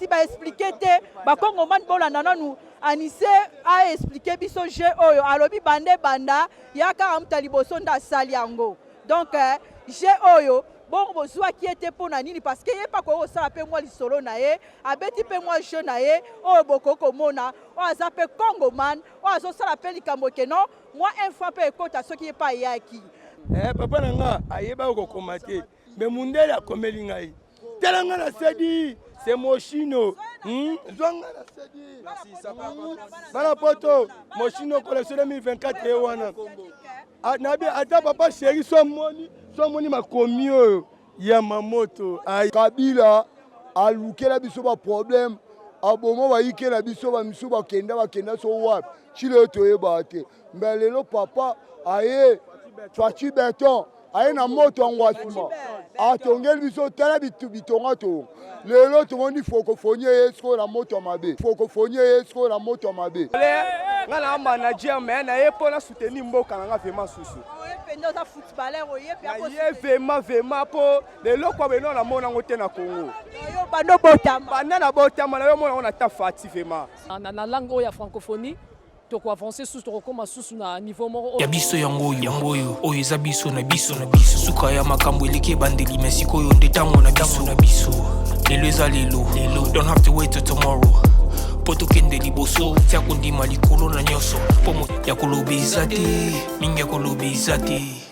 Si ba expliquer te bakongomani bolanda nanu anise a expliquer biso jeu oyo alobi bande banda ya kaka moto ya liboso nde asali yango donc eh, jeu oyo bongo bozwaki ye te mpo na nini parce que ye mpe akoki kosala mpe mwa lisolo na ye abeti mpe mwa jeu na ye oyo bokoki komona oyo aza mpe congoman oyo azosala mpe likambo ke non mwa un franc mpe ekota soki ye mpe ayaki. Eh, papa na nga ayebaki kokoma te me mundele akomeli ngai tala nga na sedi c'est moshino hmm? zwa nga na sedi hmm? bana poto moshino collection 2024 ye wana ah, nabi ata papa sheri so amoni so amoni makomi oyo ya mamoto kabila alukela biso baproblème aboma bayikela biso bamisu bakenda bakenda so wapi ti lelo toyebaka te mbe lelo papa aye Fatshi Beton aye na moto yango asuma atongeli biso tala bitonga tonga lelo tomoni francophonie eye sikoyo na moto ya mabe francophonie eye sikoyo na moto ya mabe. Nga na manager mais na ye mpo na soutenir mboka na nga vraiment susu ye vraiment vraiment mpo lelo kwa beno namona yango te na Congo banda na botama na yo mona yango na ta fati vraiment na langue oyo ya francophonie toko avancer susu tokokoma susu na niveau moko ya biso yango oyo yango oyo oyo eza biso na biso na biso suka ya makambo eleki ebandeli me sikoyo nde ntango na biso na biso lelo eza lelo lelo don't have to wait till tomorrow mpo tokende liboso tia kondima likolo na nyonso mpo ya koloba eza te mingi ya koloba eza te.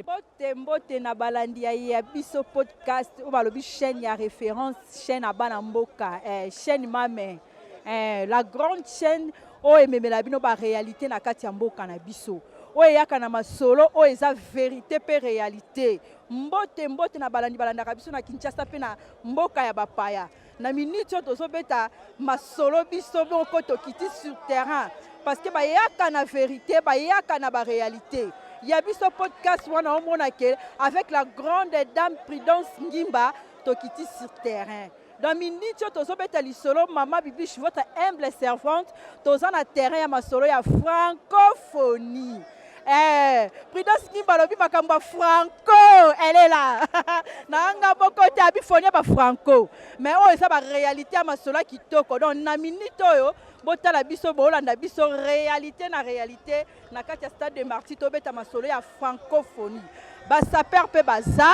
Mbote mbote na balandi ya ya biso podcast oyo balobi chaîne ya référence chaîne ya bana mboka eh, chaîne mame eh, la grande chaîne oyo ememela bino ba réalité na kati ya mboka na biso oyo eyaka na masolo oyo eza vérité mpe réalité. Mbote mbote na balandi balandaka biso na Kinshasa mpe na mboka ya bapaya. Na minute oyo tozobeta masolo biso moko tokiti sur terrain parce que bayaka na vérité, bayaka na ba réalité ya biso podcast wana omona ke avec la grande dame Prudence Ngimba tokiti sur terrain. Dans minute oyo tozobeta lisolo mama Bibiche votre humble servante toza na terrain ya masolo ya francophonie. Eh, Prudence Ngimba alobi makambo ya franco, elle est là. Na nga moko te abifonia ba franco. Mais oyo eza ba réalité ya masolo ya kitoko. Donc na minute oyo botala biso bolanda biso réalité na réalité na kati ya stade de Martyrs tobeta masolo ya francophonie. Ba sapeur pe baza,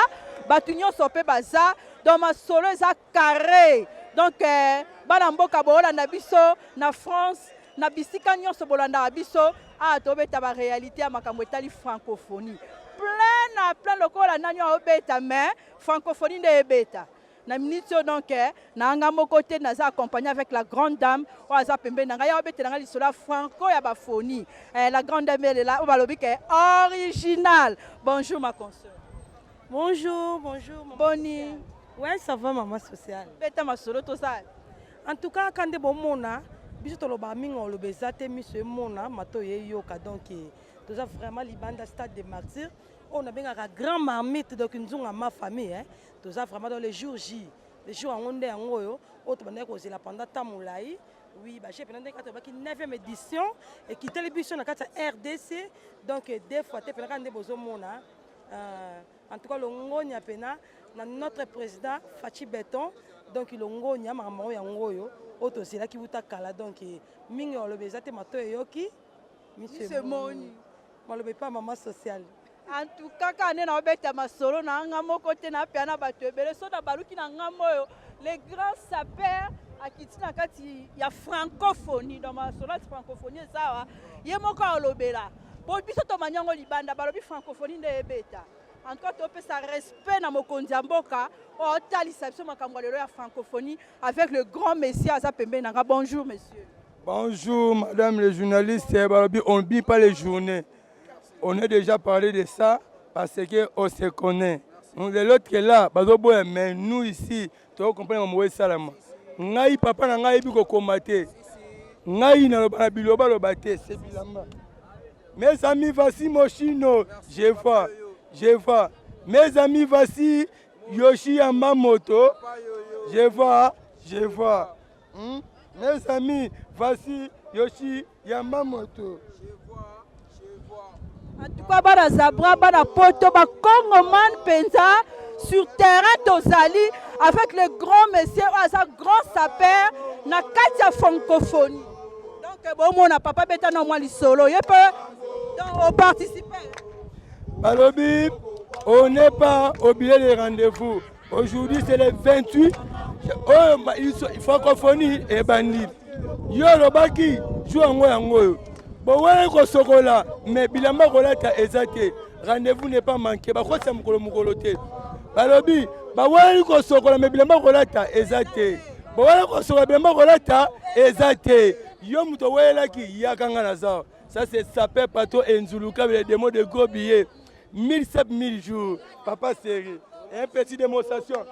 bato nyonso pe baza, donc masolo eza carré. Donc eh, bana mboka bolanda biso na France na bisika nyonso bolandaka biso awa tobeta ba réalité ya makambo etali francophonie plein na plein lokola nani aobeta mais francophonie nde ebeta na minute oyo. Donc na nga moko te, naza accompagné avec la grande dame oyo aza pembeni na ngai aobetela ngai lisolo ya franco ya baphonie. Eh, la grande dame elela oyo balobi ke original. Bonjour ma consoeur. Bonjour, bonjour. Maman. Boni? Ouais, ça va maman sociale. Beta masolo tosala. En tout cas, kaka nde bomona biso tolobaka mingi oloba eza te miso emona mato eyoka. Donc toza vraiment libanda stade de Martyrs oyo nabengaka grand marmite, donc nzunga ma famille hein. Toza vraiment dans le jour J, le jour yango nde yango oyo oyo tobandaki kozela pendant temps molai. Oui, ba jeux ndenge kaka tobaki 9e édition ekiteli biso na kati ya RDC, donc deux fois te pena kaka nde bozomona. En tout cas longonya pena na notre président Fatshi Beton, donc longonya makambo yango oyo oyo tozelaki wuta kala. Donc mingi oloba eza te mato eyoki miso emoni maloba epa mama sociale. En tout cas kaka nde naobeta masolo na nga moko te, napea na bato ebele so na baluki na ngambo oyo le grand sapeur akiti na kati ya francophonie. Donc masolo ya francophonie eza awa ye moko alobela po biso tomani yango libanda balobi francophonie nde ebeta. En tout cas topesa respect na mokonzi ya mboka oyo aotalisa biso makambo ya lelo ya francophonie avec le grand monsieur aza pembeni na nga. Bonjour monsieur. Bonjour madame le journaliste. Balobi on ne pas les journées, on a déjà parlé de ça parce que on se connaît. L'autre là bazoboya, mais nous ici tocomprendre makambo esalama. Ngai papa na ngai ayebi kokoma te, ngai naloba na bilobaloba te, se bilamba. Mes amis, voici Moshino, je vois, je vois. Mes amis, voici Yoshi Yamamoto, je vois, je vois. Mes amis, voici Yoshi Yamamoto. En En tout cas, bana Zabra, bana Poto, ba Congoman penza sur terrain tozali avec le grand monsieur oyo aza grand sapeur na kati ya francophonie. Donc bomona papa beta na mwa lisolo ye pe donc oparticipe. Balobi, on n'est pas oublié les rendez-vous. Aujourd'hui, c'est le 28. Oh, francophonie ebandi. Yo olobaki jour yango yango oyo. Bowei kosokola mais bilamba kolata eza te. Rendez-vous n'est pas manqué. Bakosa mokolo mokolo te. Balobi bawei kosokola mais bilamba kolata eza te. Bowei kosokola bilamba kolata eza te. Yo moto owelaki yaka nga naza. Ça c'est sapeur pato enzuluka le démon de gros billets. 1007 1000 jours. Papa série. Un petit démonstration.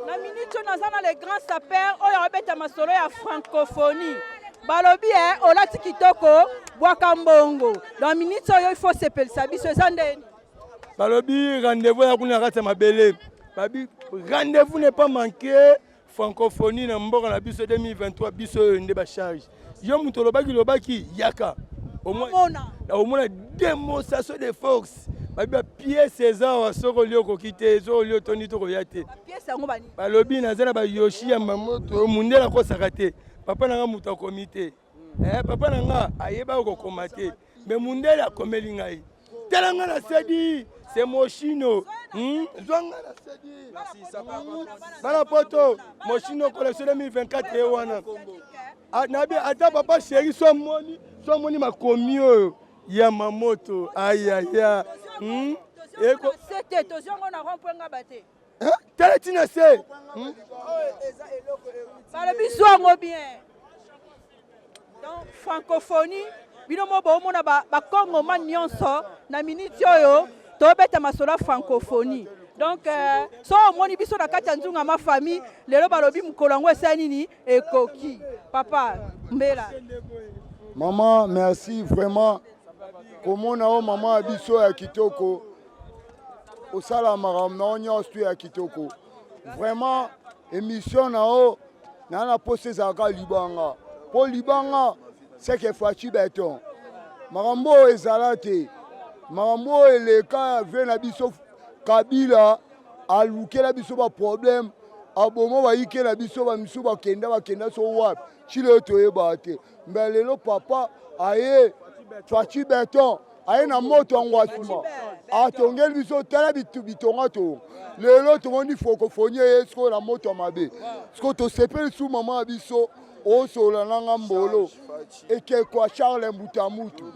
Na minute oyo naza na le grand sapeur oyo abeta masolo ya francophonie. Balobi eh, olati kitoko bwaka mbongo. Dans minute oyo il faut sepelisa biso eza ndeni. Balobi rendez-vous ya kuna kati ya mabele. Babi rendez-vous n'est pas manqué. Francophonie na mboka na biso 2023 biso oyo nde ba charge. Yo moto olobaki lobaki yaka. Omona omona démonstration de force. Babi ba pièce eza awa soki olie okoki te soki olie otondi tokoya te. Balobi naza na ba Yoshi ya mamoto mundele akosaka te. Papa na nga moto akomi te. Eh, papa na nga ayebaka kokoma te me mundele akomeli ngai tala nga na sedi se moshino hmm? zwa nga na sedi bana poto moshino collection 2024 ye wana ah, nabi ata papa sheri so amoni so amoni makomi oyo ya mamoto ayaya hmm? Tala tina se. Hmm? Balobi zwa yango bien. Donc francophonie bino mo bomona bakongoma nyonso na miniti oyo tobeta masolo ya francophonie donc euh, so omoni biso na kati ya nzunga ma famille lelo balobi mokolo yango esali nini ekoki papa mbela mama merci vraiment komona o mama ya biso ya kitoko osala makambo na yo nyonso tu ya kitoko vraiment émission na yo naa na mposa ezalaka libanga mpo libanga seke faci beton makambo oyo ezala te makambo oyo eleka ya vie na biso kabila alukela biso baproblème aboma bayikela biso bamisu bakenda bakenda so wapi ti lelo toyebaka te mbe lelo papa aye faci beton aye na moto yango asuma atongeli biso tala bitonga tonga lelo tomoni francophonie eye sikoyo na moto ya mabe sikoyo tosepeli su mama ya biso osolola na nga mbolo ekeko ya charles mbuta mutu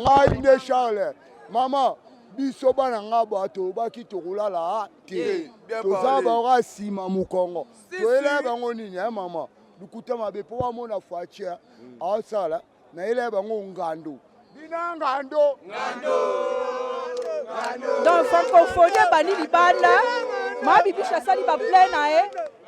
ngai nde charles mama biso bana nga bato tolobaki tokolala te toza baoka nsima mokongo toyela bango nini ya mama lokuta mabe mpo bamona facia asala nayela bango ngando bina ngando ngando donc francophonie ebandi libanda mabibisha asali baplein na ye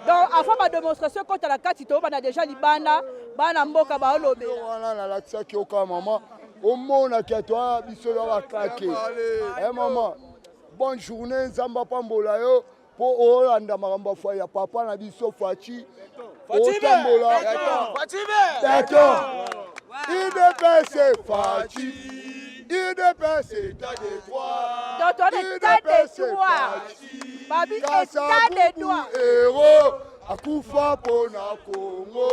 donc avant bademonstration ekota na kati tobanda deja libanda bana mboka baolobela wana nalakisaki yo kaka mama omonaki atoa biso ya baklake e mama bonne journée nzambe apambola yo mpo olanda makambo ya ya papa na biso Fatshi otambola beton udps Fatshi udps état de droit donc on état de droit babi état de droit héros akufa mpo na Congo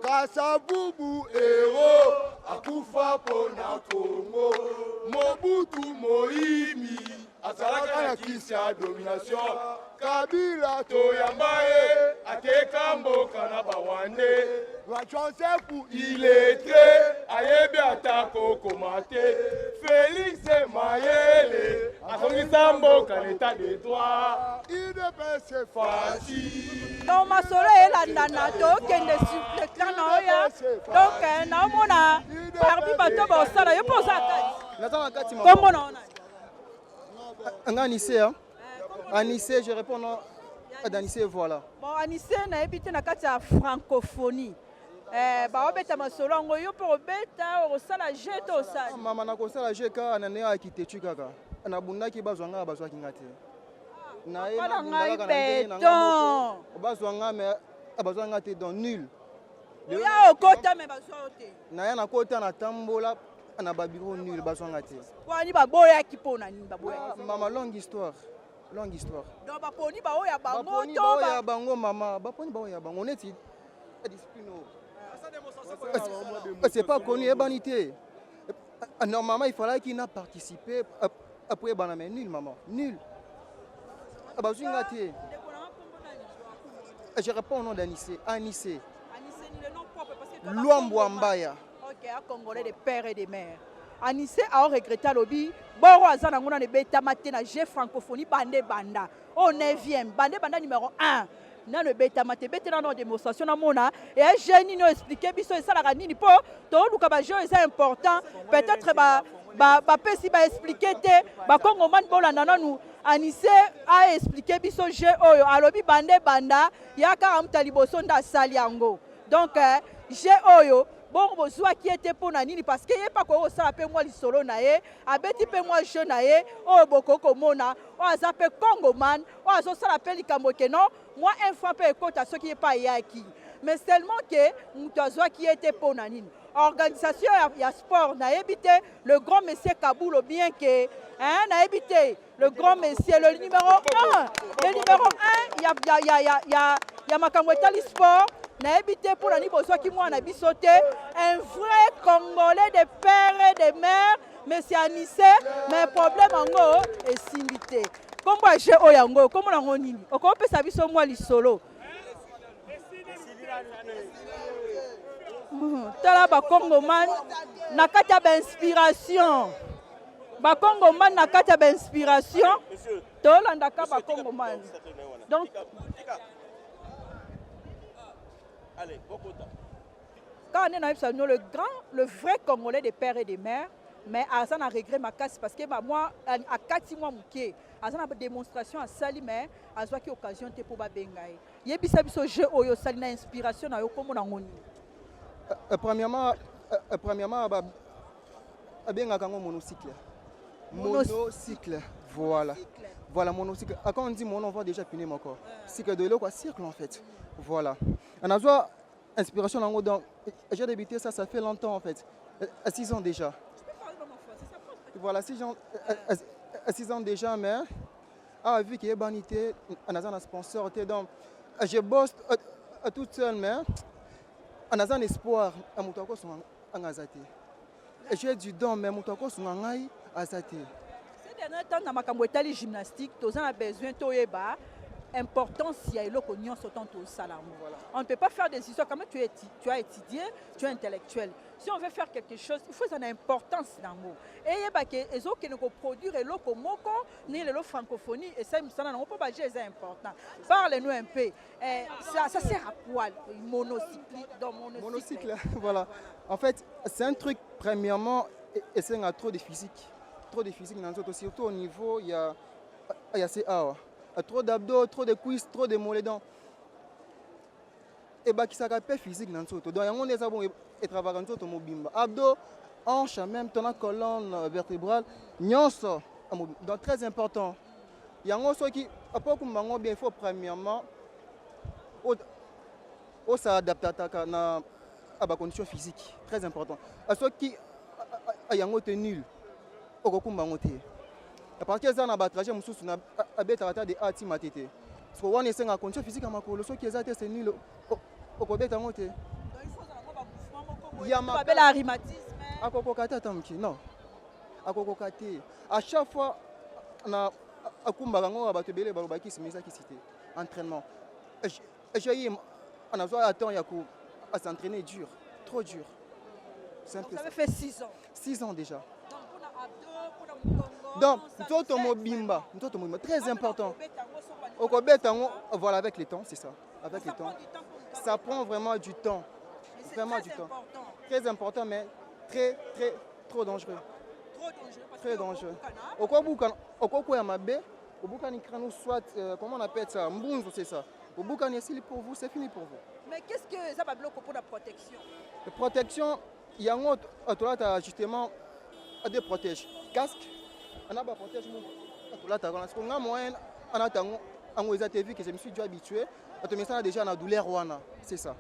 Kasavubu héros akufa mpo na Congo Mobutu moyimi azalaka na kisi ya domination kabila toyamba ye ateka mboka na barwande joseph iletre ayebi ata kokoma te felix mayele azongisa mboka na etat de droit udps faci donc masolo elandana tokende sur le clan na oya donc eh, naomona parmi bato baosala yo mpo oza kati kombo na ona Nga Anissé, hein? Anissé, je réponds non. D'Anissé, voilà. Bon, Anissé, nayebi te na kati ya francophonie. Eh, baobeta masolo yango yo mpe obeta okosala je to osali ah, mama nakosala je kaka na ndenge ya kitetu kaka nabundaki bazwa ngai bazwaki nga te naye ngai beton bazwa ngai me Bazwa nga te, donc nul. Oya okota me bazwa yo te. Naya nakota, natambola na babureau, nul, bazwa nga te. Kwani baboyaki? Mpo na nini baboyaki? Ah, mama, longue histoire, longue histoire. Donc baponi baoyo ya bango? Baponi to baoyo ya bango, mama, baponi baoyo ya bango neti discipline oyo c'est pas connu, eyebani te. Normalement il fallait qu'il na participer après ebana, mais nul, maman, nul, bazwi nga te. Ndeko na nga, kombo nani? Je réponds au nom d'Anissé, Anissé. Anissé, le nom propre, parce que toi, Lwambo Ambaya. Ok, un Congolais de père et de mère. Anissé a regretté, alobi boro aza nango nano ebetama te na jeux francophonie bande banda au 9e bande banda numéro 1, nano ebetama te. Ebetela nano démonstration, namona eya jeu nini oyo, explique biso esalaka nini, mpo toluka bajeu eza important. Peut-être bapesi baexplique te. Bakongomani, bolanda nanu Anise aexplique biso jeu oyo. Alobi bande banda ya kaka mutu ya liboso nde asali yango. Donc jeu oyo, bongo bozwaki ye te mpo na nini? Parce que ye mpe akoki kosala mpe mwa lisolo na ye, abeti mpe mwa jeu na ye oyo bokoki komona. Oyo aza mpe congoman oyo azosala mpe likambo ke non, mwa un franc mpe ekota soki ye mpe ayaki. Mais seulement ke moto azwaki ye te mpo na nini? Organisation ya sport, nayebi te. Le grand monsieur Kabulo, bien ke, hein, nayebi te. Le grand monsieur, le numéro 1, le numéro 1 ya makambo etali sport, nayebi te mpo na nini bozwaki mwana biso te. Un vrai Congolais de père et de mère, monsieur Anissé, mais problème yango esimbi te. Nkombo ya jeu oyo, yango nkombo nango nini? Okopesa biso mwa lisolo. Tala bakongomani na kati ya bainspiration, bakongomani na kati ya bainspiration, tolandaka bakongomani. Donc kaka nde nayebisa bino, le grand, le vrai Congolais de père et de mère, mais aza na regret makasi parce que bamwa akati mwa moke, aza na démonstration asali, mais azwaki occasion te mpo babenga ye. Yebisa biso jeu oyo osali na inspiration na yo, kombo nango nini? Premièrement, abengaka yango monocycle. Monocycle, voilà, voilà, monocycle. Ah, quand on dit mono, on voit déjà pneu moko, cycle de eloko cercle en fait. Voilà, nazwa inspiration nango. Donc j'ai débuté ça, ça fait longtemps en fait, 6 ans déjà. Voilà, 6 ans, 6 ans déjà. Mais ah, vu qu'il eyebani te, naza na sponsor te, donc je bosse toute seule. Mais naza na espoir, moto akosunga nga aza te. J'ai du don, mais moto akosunga ngai aza te. Ces derniers temps, na makambo etali gymnastique, toza na besoin toyeba importance ya eloko nyonso. Tant tosala yango, on ne peut pas faire des histoires. Quand même, tu as étudié, tu es intellectuel. Si on veut faire quelque chose, il faut eza na importance nango, eyeba ke ezokende koproduire eloko moko ndenge lelo francophonie esali mosala nango mpo bajeu eza important. Parle nous un peu, ça sert à quoi, monocycle? Donc monocycle. Monocycle, voilà. En fait, c'est un truc, premièrement, et c'est un trop de physique. Trop de physique dans le surtout au niveau, il y a ces awa. Trop d'abdos, trop de cuisses, trop de mollets. Donc, ebakisaka mpe physique na nzoto. Donc yango nde eza bon, etravaka nzoto mobimba, abdos, hanche, en même temps na colonne vertébrale nyonso. Donc très important yango. Soki po okumba yango bien, il faut premièrement os'adaptataka na bacondition physique, très important. Soki yango te, nul, okokumba yango te, parce que eza na batrajet mosusu abetaka ata de a ti Matete. Parce wana esengaka condition physique ya makolo. Soki eza te, c'est nul, okobeta yango te. Babela rhumatisme. Akokoka te ata moke, non, akokoka te. À chaque fois na akumbaka yango, bato ebele balobaki nsima eza kisi te. Entraînement, j'ai nazwa temps ya ko s'entraîner dur, trop dur. C'est un peu ça. Fait 6 ans. 6 ans déjà. Donc nzoto mobimba, nzoto mobimba, très important. Okobeta yango, voilà, avec le temps, c'est ça, avec le temps. Ça prend vraiment du temps, vraiment du temps. Très important, mais très très trop dangereux, très dangereux. Okobukana, okokwea mabe, obukani crâne, soit comment on appelle ça, mbunzu, c'est ça, obukani, esili pour vous, c'est fini pour vous. Mais qu'est-ce que eza babiloko mpona protection? Protection yango, tolata justement de protège casque, ana baprotège mo tolataka wana. Siko nga moyen anata yango. Yango eza te, vu que je me suis déjà habitué, tomesana déjà na douleur wana, c'est ça.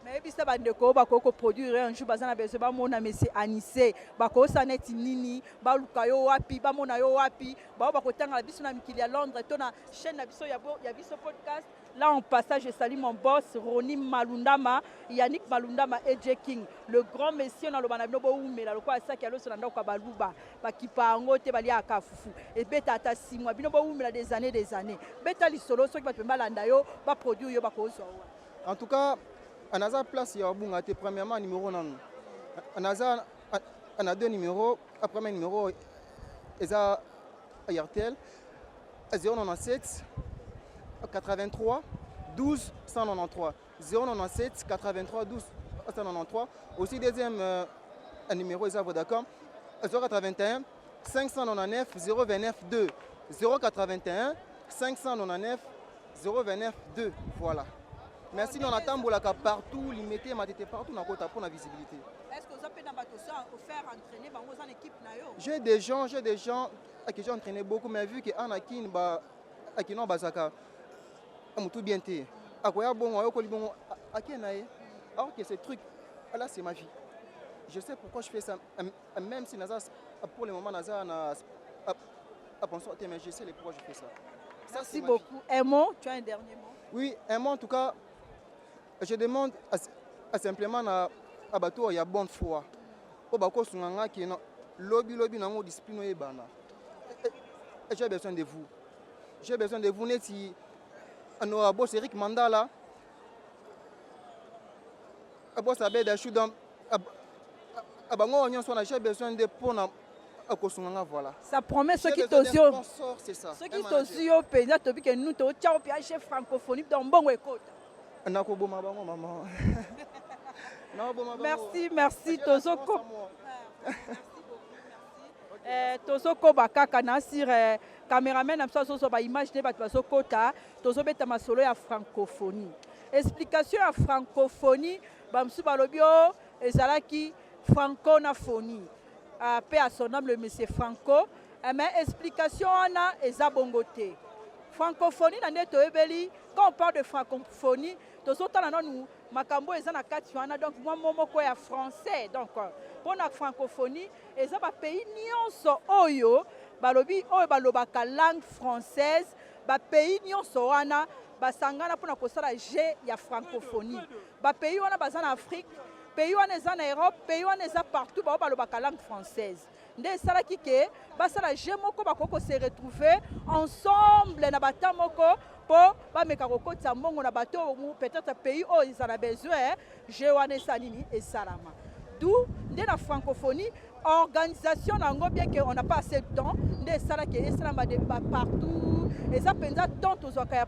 Nayebisa bandeko oyo bakoki koproduire un jour, baza na besoin bamona monsieur Anise, bakosala neti nini? Baluka yo wapi? Bamona yo wapi? Bao bakotangala biso na mikili ya Londres to na chaîne na biso ya biso podcast. Là, en passage, je salue mon boss Roni Malundama, Yannick Malundama et J King, le grand monsieur. Naloba na bino, boumela lokola saki ya loso na ndako ya baluba, bakipa yango te, baliaka fufu ebeta ata 6 mois. Bino boumela des années, des années. Beta lisolo, soki bato mpe balanda yo, baproduire yo, bakozwa wa? En tout cas, naza place ya babunga te. Premièrement, numéro nanu, naza na deux numéros. Premier numéro eza Airtel, 097 83 12 193, 097 83 12 193. Aussi, deuxième numéro eza Vodacom, 081 599 029 2, 081 599 029 2. Voilà, merci. Non, natambolaka partout, Limete, Matete, partout nakota mpo na visibilité. Est ce que oza mpe na bato oso ofaire entraîner bango? Oza na équipe na yo? J'ai des gens que j'ai entraîné beaucoup, mais vu que anakin ba akino bazaka mutu bien te, akoya bongo, ayokoli bongo, ake na ye, alors que ce truc là, c'est ma vie, je sais pourquoi je fais ça. Même si naza pour le moment naza na sponsor te, mais je sais le pourquoi je fais ça. Ça, Merci beaucoup. Un mot, tu as un dernier mot? Oui, un mot. En tout cas, je demande à simplement na à bato ya bonne foi oyo bakosunga nga ke lobi lobi nango discipline oyebana. J'ai besoin de vous, j'ai besoin de vous. Neti no boss Eric Mandala, boss Abed Achou, donc bango nyonso wana, j'ai besoin de mpona kosunga nga, voilà. Ça promet. Soki tozwi yo, soki tozwi yo mpenza, tobi ke nu totya yo mpe chef francophonie, donc mbongo ekota. Nakoboma bango, mama. Merci, merci. Tozoko tozokoba kaka na sur cameraman na biso, azozwa baimage nde bato bazokota. Tozobeta masolo ya francophonie, explication ya francophonie. Bamosusu balobi o ezalaki franco na phonie, mpe à son âme, le monsieur Franco. Mais explication wana eza bongo te. Francophonie na nde toyebeli, quand on parle de francophonie, tozotala nanu makambo eza na kati wana, donc mwa mo moko ya français. Donc mpona francophonie, eza bapays nyonso oyo balobi, oyo balobaka langue française. Bapays nyonso wana basangana mpona kosala jeu ya francophonie. Bapays wana baza na Afrique, pays wana eza na Europe, pays wana eza partout, bao balobaka langue française. Nde esalaki ke basala jeu moko, bakoki kose retrouver ensemble na bata moko mpo bameka kokotisa mbongo na bato oyo peut-être pays oyo eza na besoin. Jeu wana esala nini? Esalama d'où nde na francophonie, organisation na yango, bien que on n'a pas assez de temps, nde esalaki esalama de partout. Eza mpenza temps tozwaka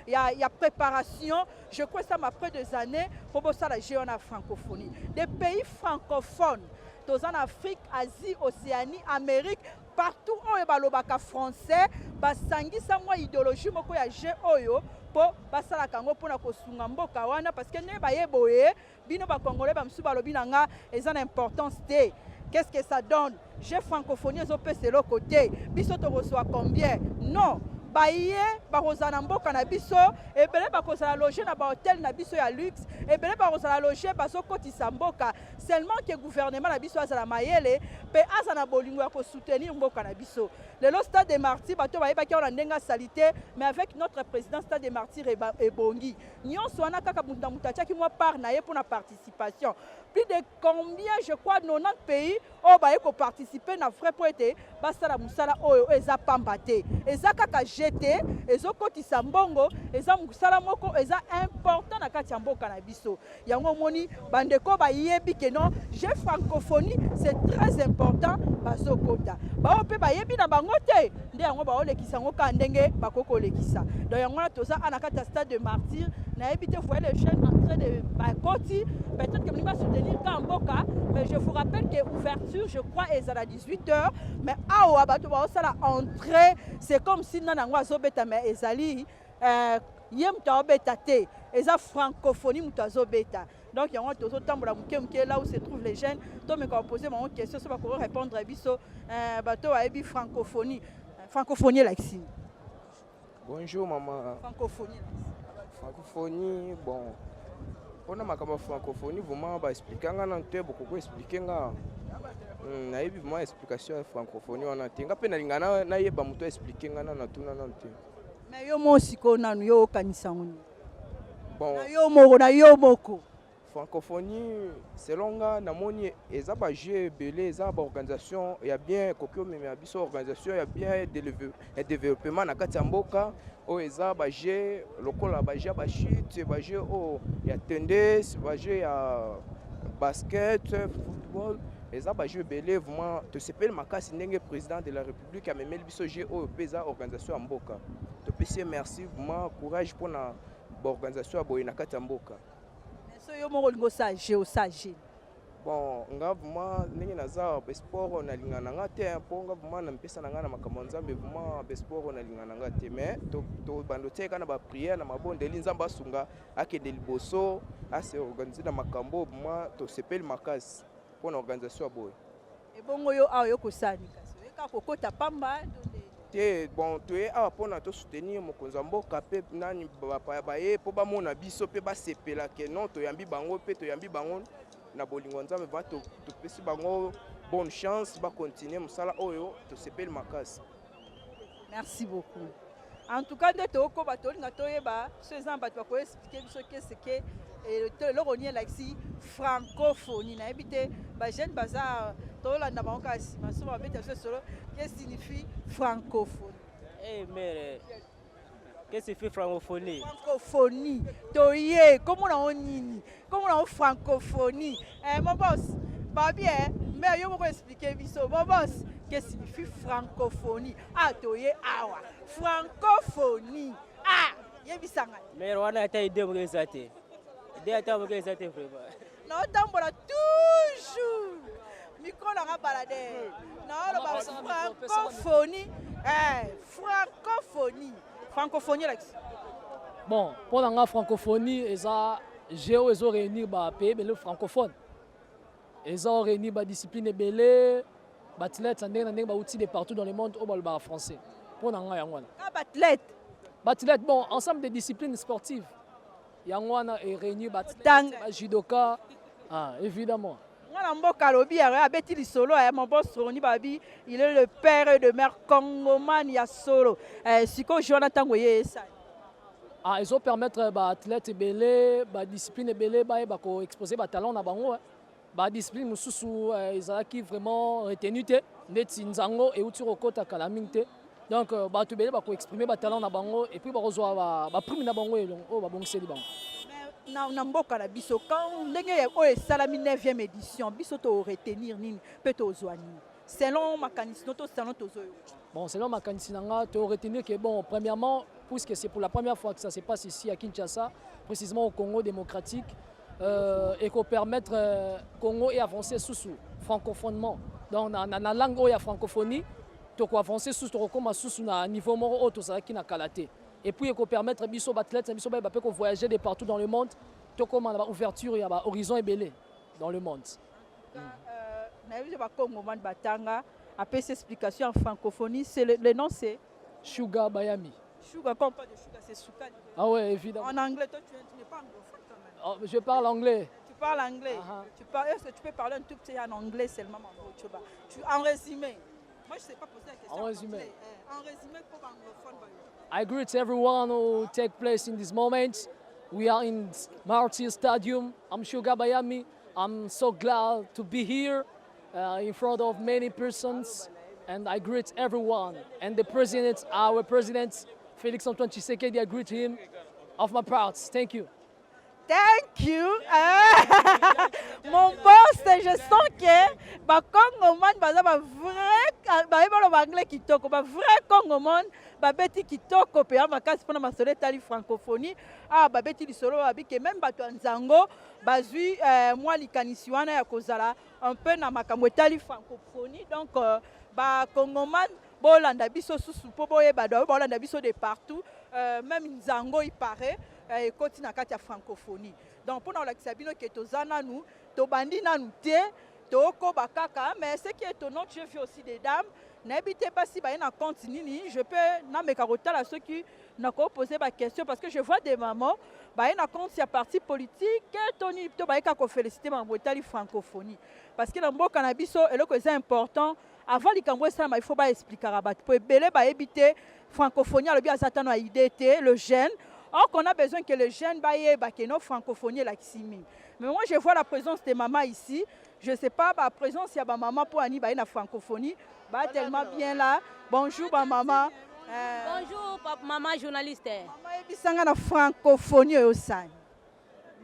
ya préparation, je crois esalama après 2 années mpo bosala jeu wana ya francophonie des pays francophones. Toza na Afrique, Asie, Océanie, Amérique, partout oyo balobaka français, basangisa mwa idéologie moko ya jeu oyo mpo basalaka yango mpona kosunga mboka wana. Parce que ndenge baye boye, bino bacongolais bamosusu balobi na nga eza na importance te. Qu'est-ce que ça donne, jeu francophonie? Ezopesa eloko te. Biso tokozwa combien? Non, baye bakozala na mboka na biso ebele, bakozala logés na bahotel na biso ya luxe ebele, bakozala logés, bazokotisa mboka. Seulement ke gouvernement na biso azala mayele mpe aza na bolingo ya kosoutenir mboka na biso. Lelo Stade de Martyr, bato bayebaki awa na ndenge asali te, mais avec notre président, Stade de Martyr ebongi. Nyonso wana kaka moto na moto atiaki mwa part na ye mpona participation. Plus de combien? Je crois 90 pays oyo baye koparticiper na frais mpo ete basala mosala oyo. Eza pamba te, eza kaka jeu te, ezokotisa mbongo, eza mosala moko eza important na kati ya mboka na biso. Yango omoni bandeko bayebi ke non, jeu francophonie, c'est très important, bazokota. Bao mpe bayebi na bango te, nde yango baolekisa yango kaka ndenge bakoki kolekisa. Donc yango wana toza a na kati ya Stade de Martyr. Nayebi te, voyez les jeunes en train de bakoti, peut-être que balingi basoutenir ka mboka. Mais je vous rappelle que ouverture, je crois, ezala 18 heures, mais awa bato baosala entrée, c'est comme si nana yango azobeta, mais ezali ye moto aobeta te, eza francophonie moto azobeta. Donc yango tozotambola moke moke là où se trouvent les jeunes, tomeka kopose bango question so bakoki répondre biso. Bato bayebi francophonie, francophonie elakisi? Bonjour maman. Francophonie. Francophonie, bon. mpona makambo ya francophonie, vraiment baexplike nga nanu te. Bokoki explike nga? Nayebi vraiment explication ya francophonie wana te. Nga mpe nalinga nayeba moto explike nga nanu, natuna nanu te. Mais yo moko sikoyo nanu, yo okanisa yango nini? Bon. Na yo moko, na yo moko. Francophonie, selon nga, namoni eza bajeu ebele, eza baorganisation ya bien, ekoki omemela biso organisation ya bien ya développement na kati ya mboka oyo. Eza bajeu lokola bajeu ya bachute, bajeu oyo ya tennis, bajeu ya basket, football, eza bajeu ebele. Vraiment tosepeli makasi ndenge président de la République amemeli biso jeu oyo, mpe eza organisation ya mboka. Topesi ye merci, vraiment courage mpona baorganisation ya boye na kati ya mboka. So yo moko olingi osala jeu, osala jeu? Bon, nga vraiment, ndenge naza, basport nalinga na nga te, mpo nga vraiment namipesa na nga na makambo ya Nzambe. Vraiment basport nalinga na nga te, mais tobanda otiaka na baprière, na mabondeli, Nzambe asunga akende liboso, ase organise na makambo. Vraiment tosepeli makasi mpona organisation ya boye. Ebongo yo awa, yo kosala nini? Kasi oyeka kokota pamba? Te, bon, toye awa mpona tosoutenir mokonzi ya mboka mpe nani, bapaya baye mpo bamona biso mpe basepela ke non, toyambi bango mpe toyambi bango na bolingo ya Nzambe. Va, topesi bango bonne chance, bakontinue mosala oyo. Tosepeli makasi. Merci beaucoup. En tout cas, nde tokokoba, tolinga toyeba so eza na bato bakoexplike biso keseke eloko nini elakisi francophonie. Nayebi te, bajeune baza, tolanda bango kaka nsima so babeta biso solo que signifie francophonie. Hey, mère, qu'est-ce que signifie francophonie? Francophonie, toye komona ngo nini? Komona ngo francophonie. Eh, mon boss, babi, eh, mais yo moko explique biso, mon boss, que signifie francophonie? Ah, toye awa, francophonie, ah, yebisa ngai. Mère, wana ata idée moko eza te. Idée ata moko eza te vraiment. Naotambola toujours micro nanga baladeur, naoloba francophonie, eh, francophonie, francophonie elakisi. Bon, mpo na nga, francophonie eza jeu oyo ezoréunir bapays ebele francophone, eza oréunir badiscipline ebele, baathlète ya ndenge na ndenge bauti de partout dans le monde oyo balobaka français. Mpo na nga, yango wana. Ka baathlète? Baathlète, bon, ensemble des disciplines sportives, yango wana eréunir baathlète, bajudoka, ah, évidemment. Mwana mboka alobi yango, abeti lisolo ya mon boss Roni. Babi, il est le père de mère congomane ya solo. Eh, sikoyo jeu wana, ntango ye esali? Ah, ezopermettre baathlète ebele, badiscipline ebele bayeba koexpose batalent na bango. Badiscipline mosusu ezalaki vraiment retenu te, ndeti nzango euti kokɔta kala mingi te. Donc bato ebele bakoexprime batalent na bango et puis bakozwa baprime na bango oyo babongiseli bango. Na mboka na biso, quand ndenge oyo esalami 9e édition, biso toretenir nini mpe tozwa nini selon makanisi no to selon tozoyoka? Bon, selon makanisi na nga, toretenir que, bon, premièrement, puisque c'est pour la première fois que ça se passe ici à Kinshasa, précisément au Congo démocratique, et qu'on permettre Congo et avancer sous francophonement. Donc na langue oyo ya francophonie, tokoavance susu, tokokóma susu na niveau moko oyo tozalaki na kala te. Et puis ekopermettre biso baathlète na biso bayeba mpe kovoyager de partout dans le monde, tokóma na baouverture ya bahorizon ebele dans le monde. Nayebi te, bakongomani batanga, apesi explication en francophonie. C'est le nom, c'est? Sugar Bayami. Sugar, quand on parle de sugar, c'est sugar. Ah ouais, évidemment. En anglais, toi, tu n'es pas anglophone quand même. Oh, je parle anglais. Tu parles anglais? Uh -huh. Tu parles, est-ce que tu peux parler un tout petit en anglais seulement, tu, en résumé? Moi, je ne sais pas poser la question. En résumé. Anglais. En résumé pour anglophone. I greet everyone who take place in this moment. We are in Martyrs Stadium. I'm Sugar Bayami. I'm so glad to be here in front of many persons, and I greet everyone. And the president, our president, Felix Antoine Tshisekedi, I greet him of my parts. Thank you. Thank you. Mon boss, je sens que bakongoman baza ba vrai, bayebi baloba anglais kitoko, ba vrai congoman babeti kitoko mpenza makasi mpona masolo etali francophonie. Awa babeti lisolo, babi ke même bato ya nzango bazwi mwa likanisi wana ya kozala un peu na makambo etali francophonie. Donc bakongoman bolanda biso susu mpo boyeba do bolanda biso de partout, même nzango ipare ekoti na kati ya francophonie. Donc mpona kolakisa bino ke toza nanu, tobandi nanu te, tokoba kaka. Mais ce qui est étonnant, j'ai vu aussi des dames, nayebi te basi baye na compte nini. Je peux nameka kotala soki Nako poser ba question parce que je vois des mamans baye na compte ya parti politique to nini, to baye kaka koféliciter makambo etali francophonie, parce que na mboka na biso, eloko eza important, avant likambo esalama, il faut baexpliquaka bato, po ebele bayebi te. Francophonie, alobi aza tano ya idée te, le jeune. Or qu'on a besoin que le jeune bayeba ke no francophonie elakisi mingi. Mais moi, je vois la présence des mamans ici. Je sais pas ba présence ya bamama mpo ani baye na francophonie ba tellement bien là. Bonjour bamama. Bonjour papa, maman journaliste. Mama, yebisanga, na francophonie oyo osani?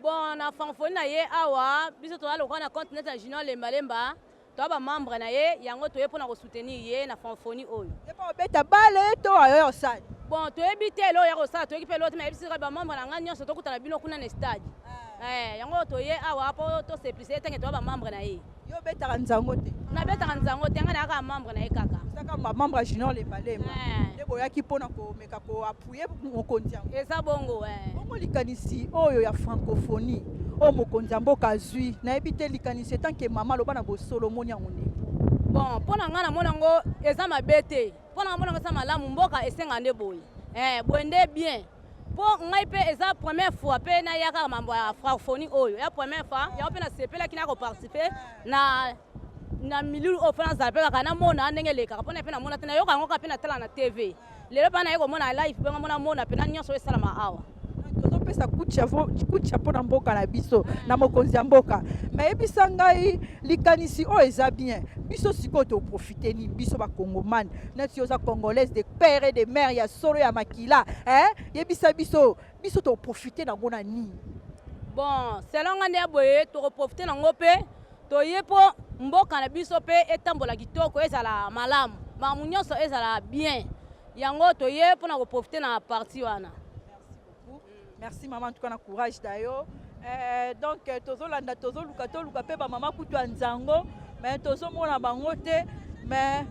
Bon, na francophonie na ye awa, biso toza lokola na compte net ya Junior Lembalemba, toza bamembre na ye. Yango toye mpona kosoutenir ye na francophonie oyo. Ye mpo obeta bale to ayo osani? Bon, toyebi te eloko ya kosala, toyoki mpe eloko te. Nayebisi kaka bamembre na ngai nyonso, tokutana bino kuna na stade. Yango toye awa mpo toseplise ye tenge toza bamembre na ye. Yo obetaka nzango te? Nabetaka nzango te, ngai nayaka membre na ye kaka. Ozaka membre ya Junior Lembalemba nde boyaki mpona komeka koappuyer mokonzi yango? Eza bongo, eh. Bongo likanisi oyo ya francophonie oyo mokonzi ya mboka azwi, nayebi te, likanisi etanke mama, aloba na bosolo, omoni yango ndenge? Bon, mpo na ngai, namoni yango eza mabe te. Mpo na ngai, mona yango eza malamu. Mboka esenga nde boye, boye nde bien. Mpo ngai mpe eza première fois mpe naya kaka mambo ya francophonie oyo ya première fois. Yango mpe nasepelaki na koparticiper na milulu oyo, mpo nazala mpe kaka namona ndenge elekaka, mpona mpe namona te, nayoka yango kaka mpe natala na TV. Lelo mpe naye komona live mpe ngamona mona mpena nyonso oyo esalama awa. Tozopesa coup de chapeau na mboka na biso, na mokonzi ya mboka. Me yebisa ngai, likanisi oyo eza bien, biso sikoyo toprofiter nini, biso bakongomane? Neti oza congolaise de père et de mère, ya solo, ya makila, eh? Yebisa biso, biso toprofiter nango na nini? Bon, selon nga nde ya boye, tokoprofiter nango mpe toye mpo mboka na biso mpe etambola kitoko, ezala malamu, makambo nyonso ezala bien. Yango toye mpona koprofiter na parti wana. Merci mama, en tout cas na courage d'ailleurs. Donc tozolanda, tozoluka, toluka mpe bamama kutu ya nzango, mais tozomona bango te. Mais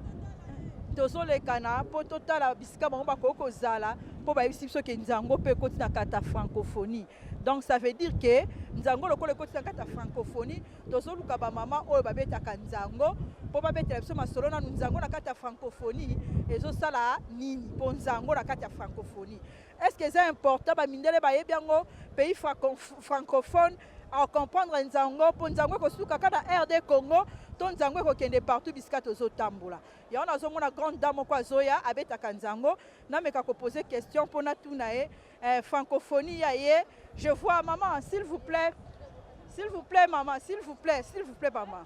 tozolekana mpo totala bisika bango bakoki kozala, mpo bayebisi biso ke nzango mpe ekoti na kati ya francophonie. Donc ça veut dire ke nzango lokola ekoti na kati ya francophonie, tozoluka bamama oyo babetaka nzango mpo babetela biso masolo nanu. Nzango na kati ya francophonie ezosala nini? Mpo nzango na kati ya francophonie, est ce que eza important? Bamindele bayebi yango, pays francophone acomprendre nzango, mpo nzango ekosuka kaka na RD Congo to nzango ekokende partout bisika tozotambola? Yango nazomona grande dame moko azoya, abetaka nzango. Nameka kopose question mpo natuna ye, francophonie ya ye. Je vois maman, s'il vous plaît, s'il vous plaît maman, s'il vous plaît, s'il vous plaît maman.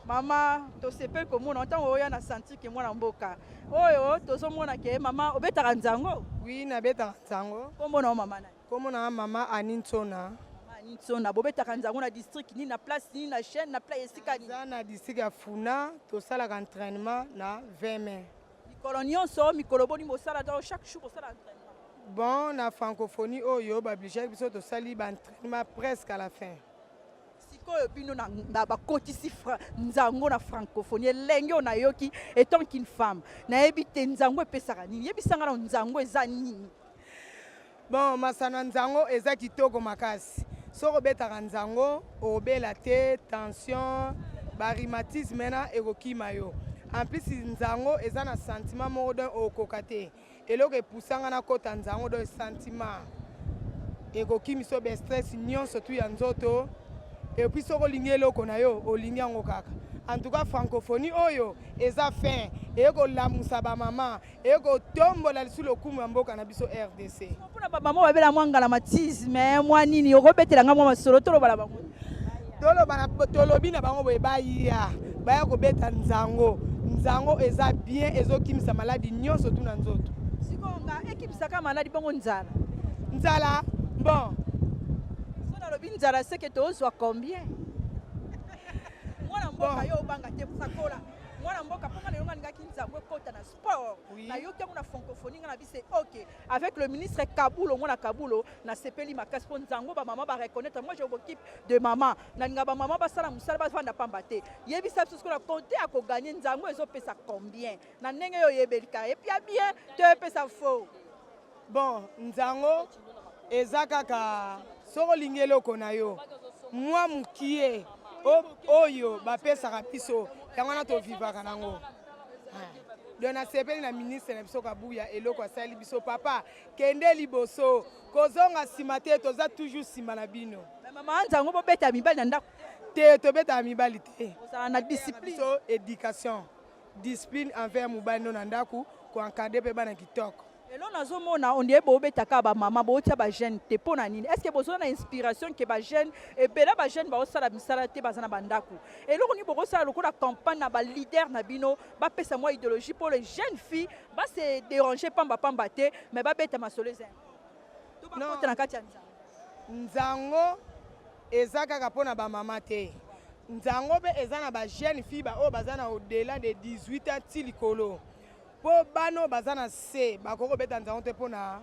Mama, tosepeli komona ntango oya na sentir ke mwana mboka oyo tozomona ke mama obetaka nzango. Oui, nabetaka nzango. Kombo na yo, mama, nani? Kombo na mama Ani Ntsona. Mama Ani Ntsona, bobetaka nzango na district nini, na place nini, na chaîne, na place esika nini? Eza na district ya Funa. Tosalaka entraînement na 20 mai. Mikolo nyonso, mikolo boni bosala? Donc chaque jour bosala entraînement? Bon, na francophonie oyo baobligeaki biso, tosali baentraînement presque à la fin. Sikoyo bino na bakotisi nzango na francophonie, elenge oyo nayoki, étant qu'une femme, nayebi te nzango epesaka nini. Yebisanga na, nzango eza nini? Bon, masano ya nzango eza kitoko makasi. Soki obetaka nzango, obela te tension, barhumatisme na ekokima yo. En plus, nzango eza na sentiment moko, donc okoka te. Eloko epusanga nakota nzango, donc sentiment ekokimisa yo bastress nyonso tu ya nzoto. Et puis soki olingi eloko na yo, olingi yango kaka. En tout cas, francophonie oyo eza fin, eye kolamusa bamama, eye kotombola lisusu lokumu ya mboka na biso RDC. Mpona bamama babela mwa ngala-matisme, mwa nini, okobetela nga mwa masolo, toloba na bango? Toloba, tolobi na bango boye: baya, baya kobeta nzango. Nzango eza bien, ezokimisa maladi nyonso tu na nzoto. Sikoyo nga, ekimisaka maladi bongo, nzala? Nzala, bon. So nalobi nzala, seke tozwa combien? Mwana mboka, yo obanga te, sakola mwana mboka. Mpo nga lelo nga alingaki nzango ekota na sport. Nayoki yango na francophonie, nga na bise ok avec le ministre Kabulo, mwana Kabulo, nasepeli makasi mpo nzango bamama bareconnaître. Moi, je m'occupe de mama, nalinga bamama basala mosala, bavanda pamba te. Yebisa biso sikoyo, na compte ya kogagner, nzango ezopesa combien na ndenge oyo oyebelika? Epia bien to epesa faux? Bon, nzango eza kaka soki olingi eloko na yo mwa mokie oyo bapesaka biso, yango wana tovivaka nango. Donc nasepeli na ministre na biso Kabuya eloko asali biso papa kende liboso kozonga nsima te toza toujours nsima na bino. Mais mama nzango bobeta mibali na ndako te tobetaka mibali te. Ozala na discipline. So éducation discipline envers mobali no na ndako koencadre mpe bana kitoko. Lelo nazomona on dirait bobetaka bamama botia bajeune te mpo na nini? Est ce que bozala na inspiration ke bajeune ebele bajeune baosala misala te baza na bandako eloko nini bokosala lokola campagne na baleader na bino bapesa mwa idéologie mpo les jeunes filles base déranger pamba pamba te mais babeta masolo eza to bakota na kati ya nzango. Nzango eza kaka mpona bamama te nzango mpe eza na bajeune fille baoyo baza na au-delà de 18 ans ti likolo mpo bana oyo baza na se bakoki kobeta nzango te mpona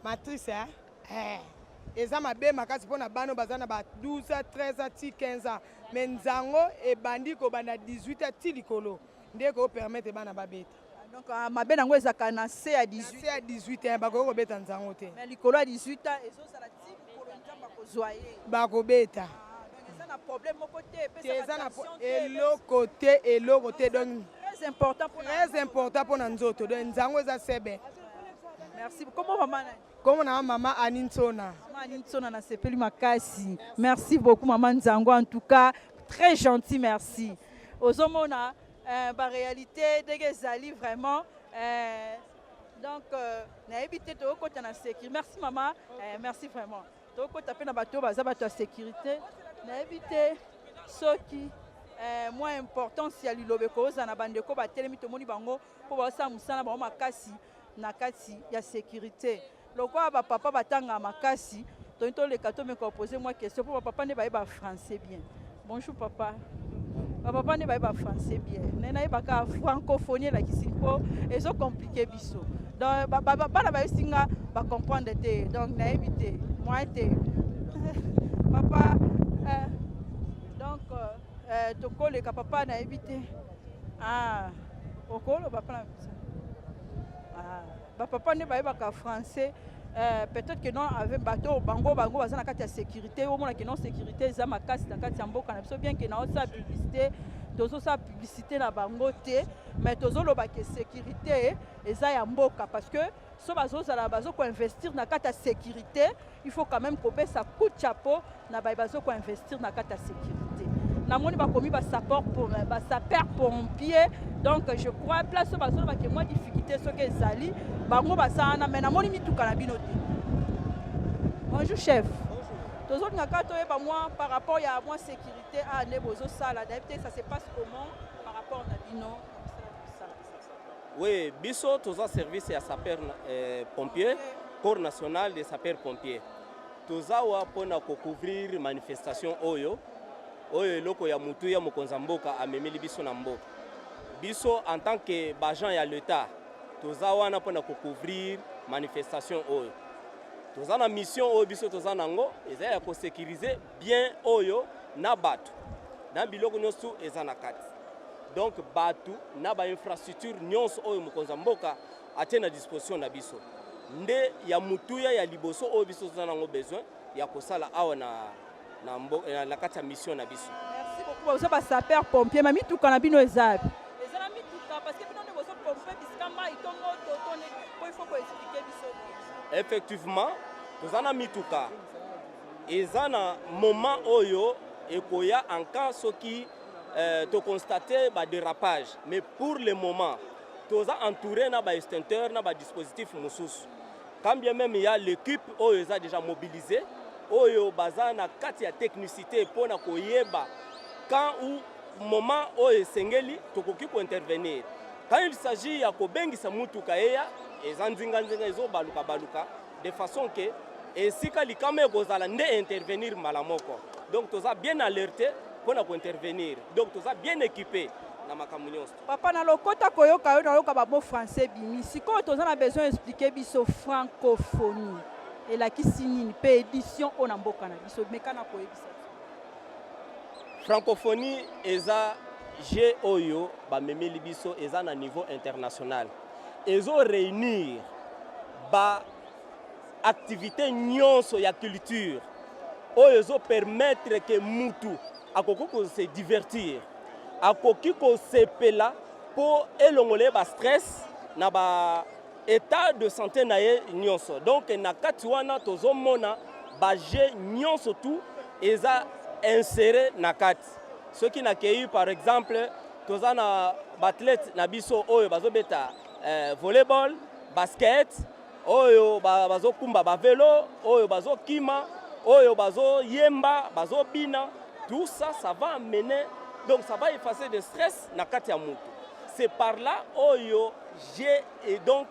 matrice eh? Eh. Eza mabe makasi mpona bana oyo baza na ba 12 ans 13 ans ti 15 ans mais nzango ebandi kobanda 18 ans ti likolo nde ekopermettre bana babeta. Donc mabe nango ezalaka na se ya 18 se ya 18 ans bakoki kobeta nzango te. Mais likolo ya 18 ans ezozala ti mokolo nzambe akozwa ye bakobeta. Eza na problème moko te, eza na eloko te eloko te donc très important très important mpona nzoto donc nzango eza sebe. Merci. Comment mama nani? Comment na mama Annie Nsona? Mama Annie Nsona na sepeli makasi. Merci beaucoup mama Nzango en tout cas très gentil merci. Ozomona euh, ba réalité ndenge ezali vraiment euh, donc euh, nayebi te tokokota na sécurité. Merci mama, euh, merci vraiment. Tokokota mpe na bato oyo baza bato ya sécurité. Nayebi te soki euh, mwa importance ya liloba ekozala na bandeko batelemi tomoni bango mpo basala mosala bango makasi na kati ya sécurité. Lokola bapapa batanga makasi toni toleka tomeka opose mwa question mpo bapapa nde bayeba français bien. Bonjour papa. Bapapa nde bayeba français bien. Naye nayebaka francophonie elakisi mpo ezocomplike biso. Donc bana bayebisi nga bacomprendre te donc nayebi te moyen te. Papa euh, donc euh, tokoleka papa nayebi te. Ah, okoloba mpona biso. Ah, bapapa nde bayebaka français. Euh, peut-être que non avec bato bango bango baza na kati ya sécurité omona que non sécurité eza makasi na kati ya mboka na biso bien que na osala publicité tozosala publicité na bango te mais tozoloba que sécurité eza ya mboka parce que so bazozala bazokoinvestir na kati ya sécurité il faut quand même kopesa coup de chapeau na baye bazokoinvestir na kati ya sécurité. Namoni bakomi basapeur pompier donc je crois place oyo bazoloba ke mwa difficulté soki ezali bango baza wana mais namoni mituka na bino te. Bonjour chef. Tozolinga kaka toyeba mwa par rapport ya mwa sécurité a nde bozosala nayebi te ça se passe comment par rapport na bino. Oui, biso toza service ya sapeur euh, pompier, corps national de sapeur pompier. Toza wa pona ko couvrir manifestation oyo oyo eloko ya mutu ya mokonzi ya mboka amemeli biso na mboka. Biso en tant que bagent ya l'État toza wana pona ko couvrir manifestation oyo. Toza na mission oyo biso toza nango eza ya ko sécuriser bien oyo na bato na biloko nyonso eza na kati. Donc bato na ba infrastructure nyonso oyo mokonzi ya mboka atie na disposition na biso nde ya mutuya ya liboso oyo biso toza nango besoin ya kosala awa na, na, mbo, na, na kati ya mission na biso. Merci beaucoup boza ba sapeur pompier ma mituka na bino eza wapi? Eza na mituka parce que bino nde bozo pomper bisika mai to moto to nde po il faut ko expliquer biso. Effectivement toza na mituka eza na moment oyo ekoya en cas soki euh, to constater ba dérapage mais pour le moment toza entouré na ba extincteur na ba dispositif mosusu quand bien même ya l'équipe oyo eza déjà mobilisée oyo baza na kati ya technicité mpona koyeba quand ou moment oyo esengeli tokoki kointervenir quand il s'agit ya kobengisa mutuka eya eza nzinganzinga ezobaluka-baluka de façon que esika likama ekozala nde intervenir mbala moko donc toza bien alerté mpona kointervenir donc toza bien équipé na makambo nyonso. Papa na lokota koyoka yo nayoka ba mot français bimi sikoyo toza na besoin expliquer biso francophonie elakisi nini mpe édition oyo na mboka na biso meka na koyebisa biso. Francophonie eza jeu oyo bamemeli biso eza na niveau international ezo réunir ba activité nyonso ya culture oyo ezo permettre ke mutu akoki ko se divertir akoki kosepela mpo elongola ye ba stress na ba etat de santé na ye nyonso. Donc na kati wana tozomona ba jeux nyonso tout eza inséré na kati. Soki nakei par exemple, toza na baathlète na biso oyo bazobeta volleyball, basket, oyo bazokumba bavelo, oyo bazokima, oyo bazoyemba, bazobina. Tout ça, ça va amener, donc ça va effacer de stress na kati ya mutu. C'est par là oyo j'ai et donc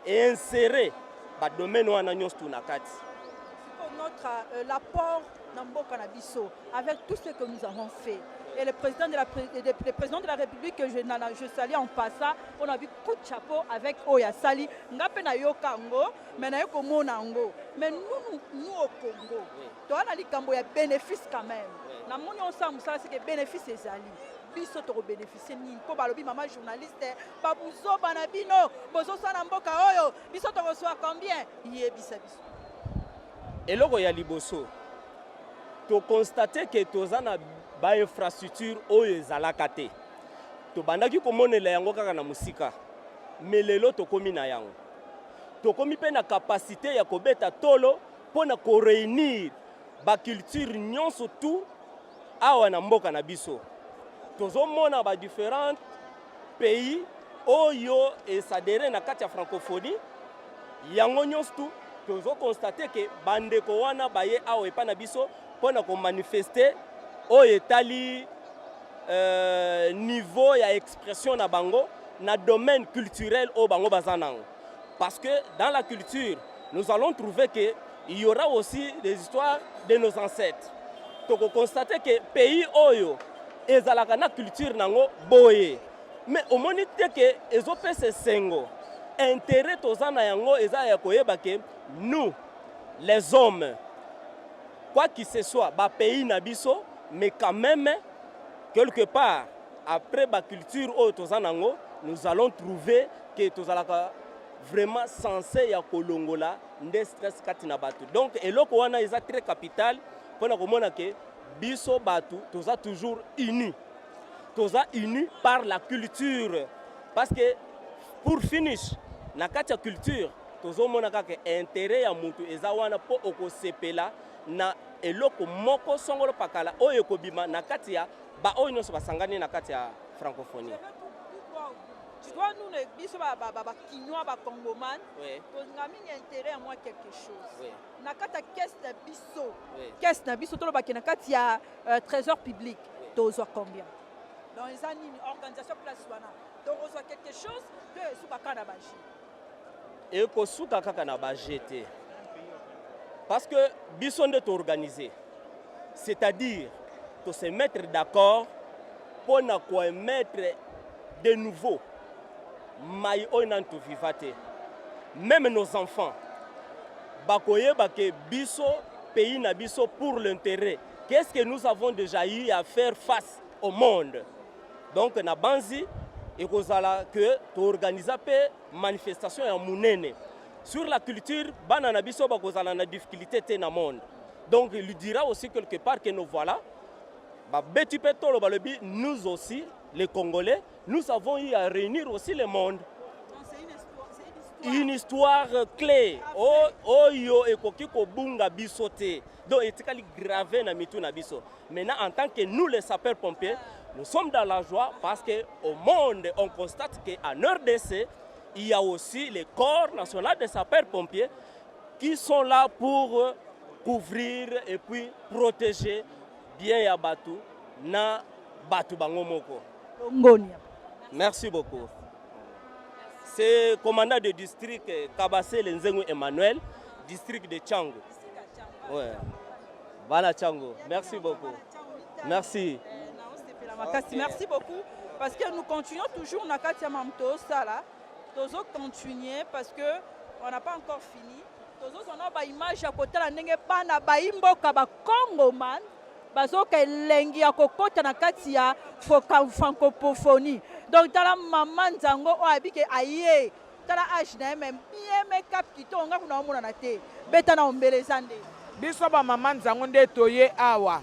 inséré badomaine wana nyonso tu na kati. Notre l'apport na mboka na biso avec tout ce que nous avons fait et le président de la République que je salue en passant, on a vu coup de chapeau avec oyo asali. Nga mpe nayoka yango, mais naye komona yango. Mais nous, nous, nous au Congo, toza na likambo ya bénéfice quand même. Namoni osala mosala, seke bénéfice ezali. Biso tokobénéficie nini? Mpo balobi, mama journaliste, babuzoba na bino bozosala mboka oyo, biso tokozwa combien? Yebisa biso. Eloko ya liboso, toconstate ke toza na bainfrastructure oyo ezalaka te. Tobandaki komonela yango kaka na mosika, mais lelo tokómi na yango. Tokómi mpe na capacité ya kobeta tolo mpo na koréunir baculture nyonso tu awa na mboka na biso. Tozomona badifférents pays oyo eadhérer na kati ya francophonie. Yango nyonso tu tozoconstate ke bandeko wana baye awa epai na biso mpo na komanifeste oyo etali niveau ya expression na bango na domaine culturel oyo bango baza nango. Parce que dans la culture, nous allons trouver que il y aura aussi des histoires de nos ancêtres. Tokoconstate ke pays oyo ezalaka na culture nango boye, mais omoni te ke ezopesa esengo. Intérêt toza na yango eza ya koyeba ke nous les hommes, quoi que ce soit bapays na biso, mais quand même quelque part après baculture oyo toza nango, nous allons trouver ke tozalaka vraiment censé ya kolongola nde stress kati na bato. Donc eloko wana eza très capital mpona komona ke biso bato toza toujours unis, toza unis par la culture, parce que pour finish na kati ya culture tozomona kaka intérêt ya mutu eza wana, mpo okosepela na eloko moko songolo pakala oyo ekobima na kati ya baoyo nyonso basangani na kati ya francophonie. Tu vois, nous, biso bakinois, bakongomane, tozinga mingi intérêt ya mwa quelque chose na kati ya caisse na biso. Caisse na biso, tolobaki na kati ya trésor public, tozwa combien? Donc eza nini organisation place wana? Tokozwa quelque chose to esuka kaka na bajeux? Ekosuka kaka na bajeux te, parce que biso nde toorganiser, c'est-à-dire to se mettre d'accord mpo na koémettre de nouveau mai oyo nanu toviva te. Même nos enfants bakoyeba ke biso, pays na biso, pour l'intérêt, qu'est-ce que nous avons déjà eu à faire face au monde. Donc na banzi ekozala ke toorganiza mpe manifestation ya monene sur la culture. Bana na biso bakozala na difficulté te na monde. Donc il dira aussi quelque part que nous voilà, babeti mpe tolo, balobi nous aussi les Congolais, nous avons eu à réunir aussi le monde. Une histoire clé oyo ekoki kobunga biso te, donc etikali gravé na mitu na biso. Maintenant, en tant que nous les sapeurs pompiers, nous sommes dans la joie parce que au monde on constate qu'en RDC il y a aussi le corps national des sapeurs pompiers qui sont là pour couvrir et puis protéger bien ya bato na bato bango moko. Ngoni. Merci beaucoup. C'est commandant de district Kabasele Nzengu Emmanuel, district de Tshangu. Ouais. Voilà Tshangu. Merci beaucoup. Merci. Makasi, merci beaucoup, parce que nous continuons toujours na kati ya mamto osala. Tozo continuer parce que on n'a pas encore fini. Tozozwa na baimage ya kotala ndenge bana bayimboka bakongoman bazoka elengi ya kokɔta na kati ya francophonie. Donc tala mama nzango oyo abike aye, tala age na ye, mais bien makeup kitoko. Nga kuna omonana te, beta na ombele eza nde. Biso bamama nzango nde toye awa,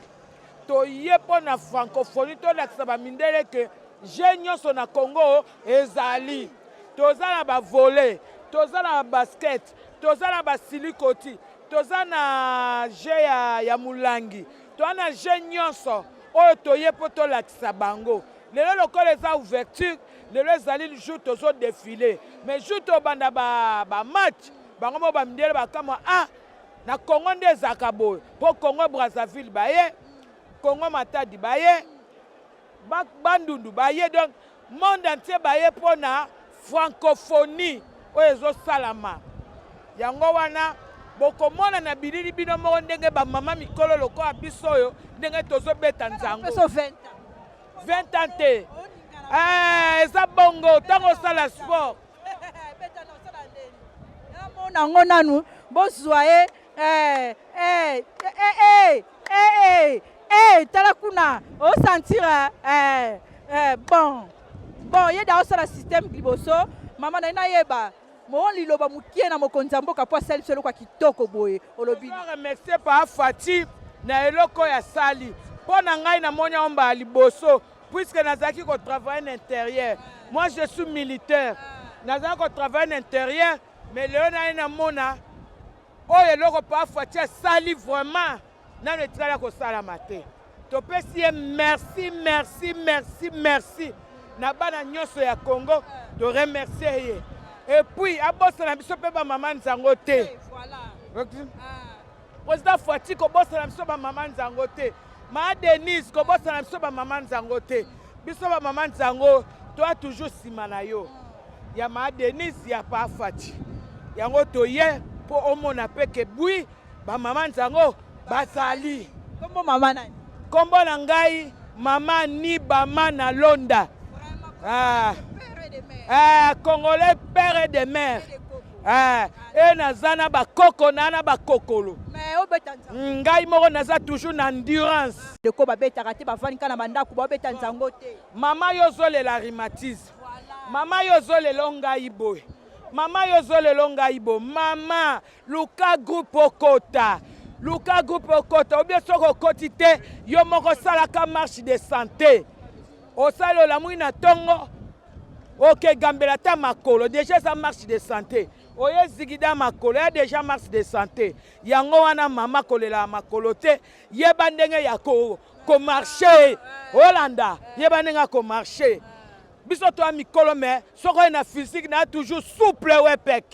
toye mpo na francophonie, tolakisa bamindele ke Jeu nyonso na Congo ezali. Toza na ba volley, toza na ba basket, toza na ba silikoti, toza na jeu ya, ya mulangi, toza na jeu nyonso oyo toye mpo tolakisa bango. Lelo lokola eza ouverture, lelo ezali jour tozo defiler, mais jour tobanda ba, ba match bango moko ba mindele bakamwa ah na Congo nde ezalaka boye mpo Congo Brazzaville baye, Congo Matadi baye, ba Bandundu baye, donc monde entier baye mpo na francophonie oyo ezosalama. Yango wana bokomona na bilili bino moko ndenge bamama mikolo lokola biso oyo ndenge tozobeta nzango. 20 ans te eh, eza bongo ntango osala sport mona yango nanu bozwa ye eh, eh, eh, eh, eh, eh, tala kuna osentir eh, eh, bon bon ye da osala système liboso mama na ye nayeba moo liloba mokie na mokonzi ya mboka mpo asali biso eloko ya kitoko boye olobi remercie pa Fatshi na eloko oyo asali mpo na ngai namoni yango mbala liboso puisque nazalaki kotravaille na intérieur moi je suis militaire nazalaki kotravaille na intérieur mais lelo naye namona oyo eloko pa Fatshi asali vraiment nano etikala kosalama te topesi ye merci merci merci merci na bana nyonso ya Congo to remercier ye et puis abosana biso mpe bamama nzango te président Fatshi kobosana biso bamama nzango te ma Denise kobosana biso bamama nzango te biso bamama nzango toa toujours nsima na yo ya ma Denise ya pa Fatshi yango toye mpo omona mpe ke bwi bamama nzango bazali. Kombo mama nani? Kombo na ngai mama Nibama na Londa. Ah. Ah, Congolais père et de mère. Ah, e naza na bakoko na na bakokolo. Ngai moko naza toujours na endurance. Ndeko babetaka te bavandi kaka na bandako babeta nzango te. Mama yo ozolela rhumatisme. Mama yo ozolela ngai boye. Mama yo ozolela ngai boye. Mama Luka groupe okota. Luka groupe okota. Ou bien soki okoti te, yo moko salaka marche de santé. Osali olamuki na tongo, oke gambela ata makolo, deja eza marche de santé. Oye zigida makolo, ya deja marche de santé. Yango wana mama kolela makolo te, yeba ndenge ya ko ko marcher. Olanda, yeba ndenge ya ko marcher. Biso toya mikolo mais soki oye na physique na toujours souple wepek.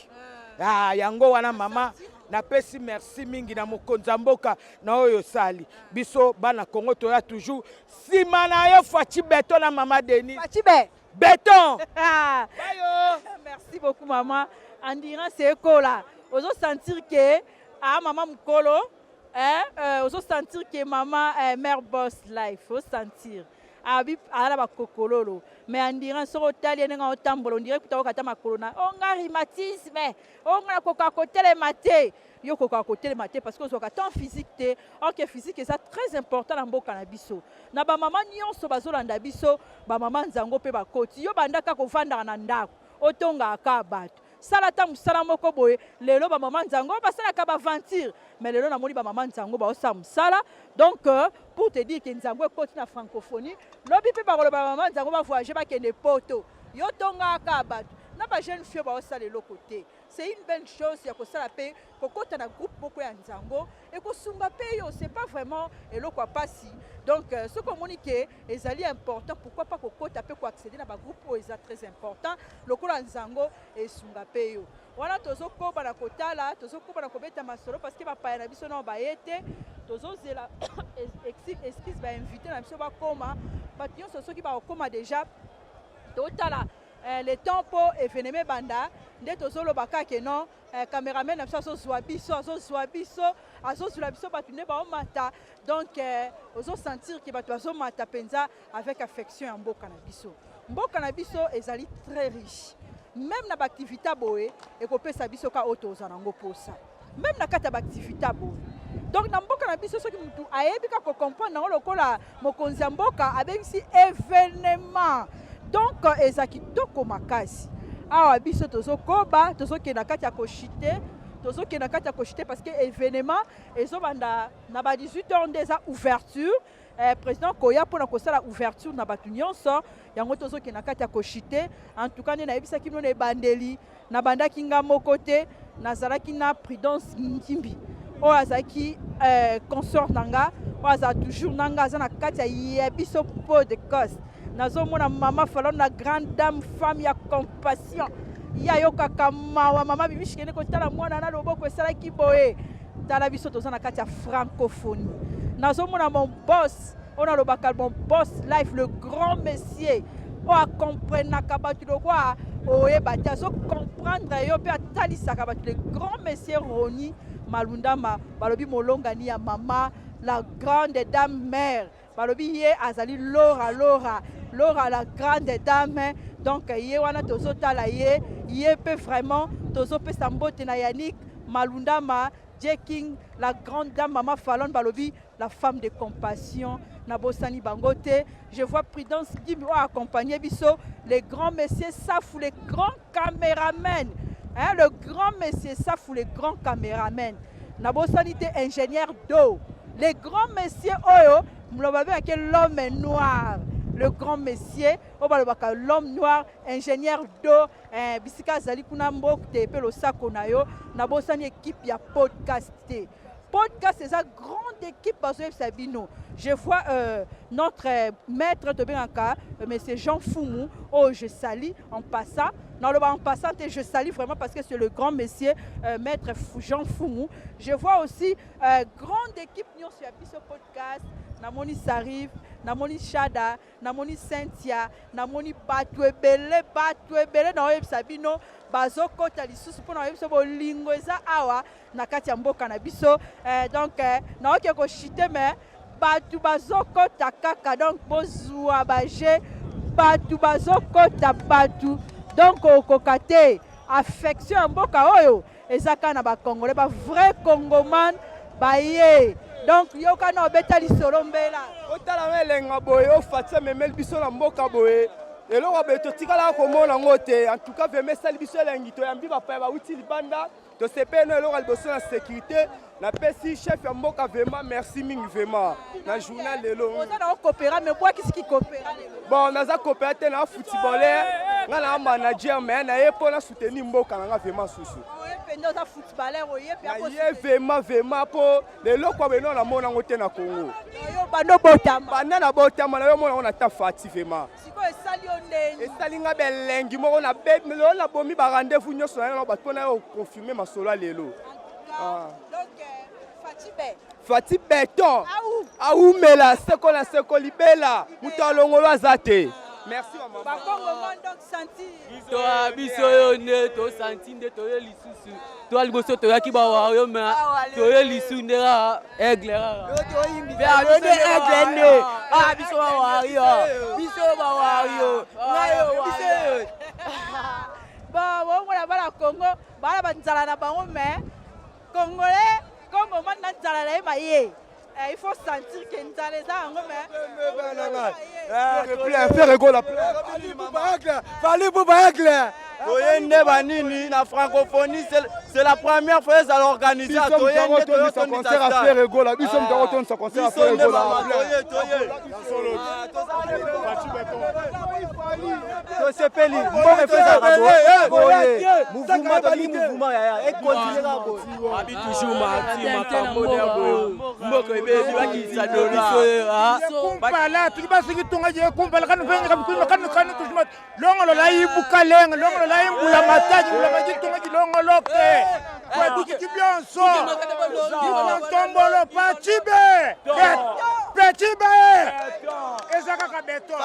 Ah, yango wana mama napesi merci mingi na mokonzi ya mboka na oyo osali biso bana Congo toya toujours nsima na yo Fatshi Beton na mama Denis Fatshi Be Beton. Bayo. Merci beaucoup maman. Endurance ekola. Ozo sentir que ah mama mukolo eh euh, ozo sentir que mama eh, mère boss life ozo sentir. Abi ala ba kokololo mais endurance soki otali ye ndenge aotambola ondire kuta okata makolo na o nga rhumatisme o nga nakoka kotelema te yo okokaka kotelema te parce que ozwaka temps physique te or que physique eza très important na mboka na biso na bamama nyonso bazolanda biso bamama nzango mpe bakoti yo banda kaka ovandaka na ndako otongaka kaka bato sala ata mosala moko boye lelo bamama nzango basalaka baventure mais lelo namoni bamama nzango baosala mosala donc euh, pour te dire ke nzango ekoti na francophonie lobi mpe bakoloba bamama nzango bavoyage bakende poto yo tongaka bato na bajeune fille baosala eloko te c'est une belle chose ya kosala mpe kokota na groupe moko ya nzango ekosunga mpe yo c'est pas vraiment eloko ya pasi donc euh, soki omoni ke ezali important pourquoi pas kokota mpe koaccéder na bagroupe oyo eza très important lokola nzango esunga mpe yo wana tozokoba na kotala tozokoba na kobeta masolo parce que bapaya na biso nao baye te tozozela excuse bainvité na biso bakoma bato nyonso soki bakokoma déjà totala eh, le temps mpo evenema ebanda nde tozoloba kaka non eh, cameraman na biso azozwa biso azozwa biso azozwela biso bato nde baomata donc eh, ozosentir ke bato bazomata mpenza avec affection ya mboka na biso mboka na biso ezali très riche meme na baaktivité boye ekopesa biso ka oyo tozwa nango mposa meme na kati ya baaktivité boye donc na mboka na biso soki motu ayebi kaka kocomprendre yango lokola mokonzi ya mboka abengisi evenement donc eza kitoko makasi awa biso tozokoba tozokende na kati ya koshite tozokende na kati ya koshite parce que evenement ezobanda na ba 18 heures nde eza ouverture. Eh, président koya mpona kosala ouverture na bato nyonso yango tozokende na kati ya koshite. En tout cas nde nayebisaki bino na ebandeli, nabandaki nga moko te, nazalaki na Prudence Nkimbi oyo azalaki eh, consort na nga, oyo azala toujours na nga, aza na kati ya ya biso podcast. Nazomona mama Falon, la grande dame, femme ya compassion, ye ayokaka mawa. Mama Bibishi, kende kotala mwana na loboko esalaki boye. Tala biso toza na kati ya francophonie. Nazomona mon boss oyo nalobaka mon boss life, le grand monsieur oyo akomprenaka bato lokwa oyeba te, azokomprendre yo mpe atalisaka bato, le grand monsieur Roni Malundama, balobi molongani ya mama la grande dame mère, balobi ye azali Lora Lora Lora la grande dame. Donc ye wana tozotala ye, ye mpe vraiment tozopesa mbote na Yannick Malundama, J King, la grande dame mama Falon, balobi la femme de compassion, nabosani bango te. Je vois Prudence Gimbi oyo accompagné biso, le grand monsieur Safou, le grand caméraman, hein, le grand monsieur Safou, le grand caméraman. Nabosani te ingénieur Do, le grand monsieur oyo balobaki l'homme noir, le grand monsieur oyo balobaka l'homme noir, ingénieur Do, eh, bisika azali kuna mbote mpe losako na yo. Nabosani équipe ya podcast te. Podcast eza grande équipe, bazoyebisa bino. Je vois notre maître tobengaka monsieur Jean Fumu, oyo je salue en passant. Naloba en passant te, je salue vraiment parce que c'est le grand monsieur maître Jean Fumu. Je vois aussi grande équipe nyonso ya biso podcast. Namoni Sarif, namoni Shada, namoni Cynthia, namoni bato ebele, bato ebele naoyebisa bino bazokota lisusu mpona oyebisa bolingo eza awa na kati ya mboka na biso. Donc naoke koshite, mais bato bazokota kaka. Donc bozwa baje, bato bazokota, bato donc okoka te. Affection ya mboka oyo eza kaka na bacongolais, bavrai congoman baye. Donc yoka na obeta lisolo mbela. Otala elenga boye oyo Fati amemeli biso na mboka boye, eloko boye totikalaka komona yango te. En tout cas vraiment esali biso elengi, toyambi bapaya bawuti libanda, tosepeli no. Eloko ya liboso na sécurité, napesi chef ya mboka vraiment merci mingi vraiment na journal lelo. Oza na okopera, mais bwakisi kikopera lelo. Bon, naza kopera te, na footballer, nga na manager, mais naye mpo na soutenir mboka na nga vraiment susu. Oye mpenza oza footballer, oye mpe. Naye vraiment vraiment mpo leloko ya beno namona yango te na Congo. Yo banda obotama? Banda na botama na yo mona yango na ta Fati vraiment. Sikoyo esali yo ndeni? Esali nga belengi moko na lelo, nabomi barendez-vous nyonso na yo na bato mpo na yo confirme masolo ya lelo. Donc Fati be. Fati beton, aumela seko na seko, libela, moto alongolo aza te. Merci mama. Bakongo donc santi. Toa biso oyo nde tosanti nde toye lisusu, toa liboso toyaki bawayo, me toye lisu nde kaka aigle kaka nde aigle nde biso bawario, biso bawario ngayo biso. Bon, bomona bana Congo bana banzala na bango, mais congolais congo mani na nzala na ye maye. Il faut sentir que nzala eza yango, mais Ferre Gola, Fally Ipupa aigle. Toye nde banini na francophonie, c'est la première fois ezala organisé. Toye nde toyotondisa concert ya Ferre Gola, biso moto akotondisa concert ya Ferre Gola. Toye. Tosepeli, mbongo epesaka boye mouvement, tolingi mouvement yaya ekontinue kaka boye. Abi toujours marti makambo nde boye, mboka ebebi bakisa dola. Kumpala tuli basiki tunga je kumpala kanu fenga kabikuna kanu kanu tushima longolo la ibuka lenga longolo la imbula mataji mbula maji tunga ji longolo ke kwa duki kibionso ntombolo pachibe pechibe eza kaka beton.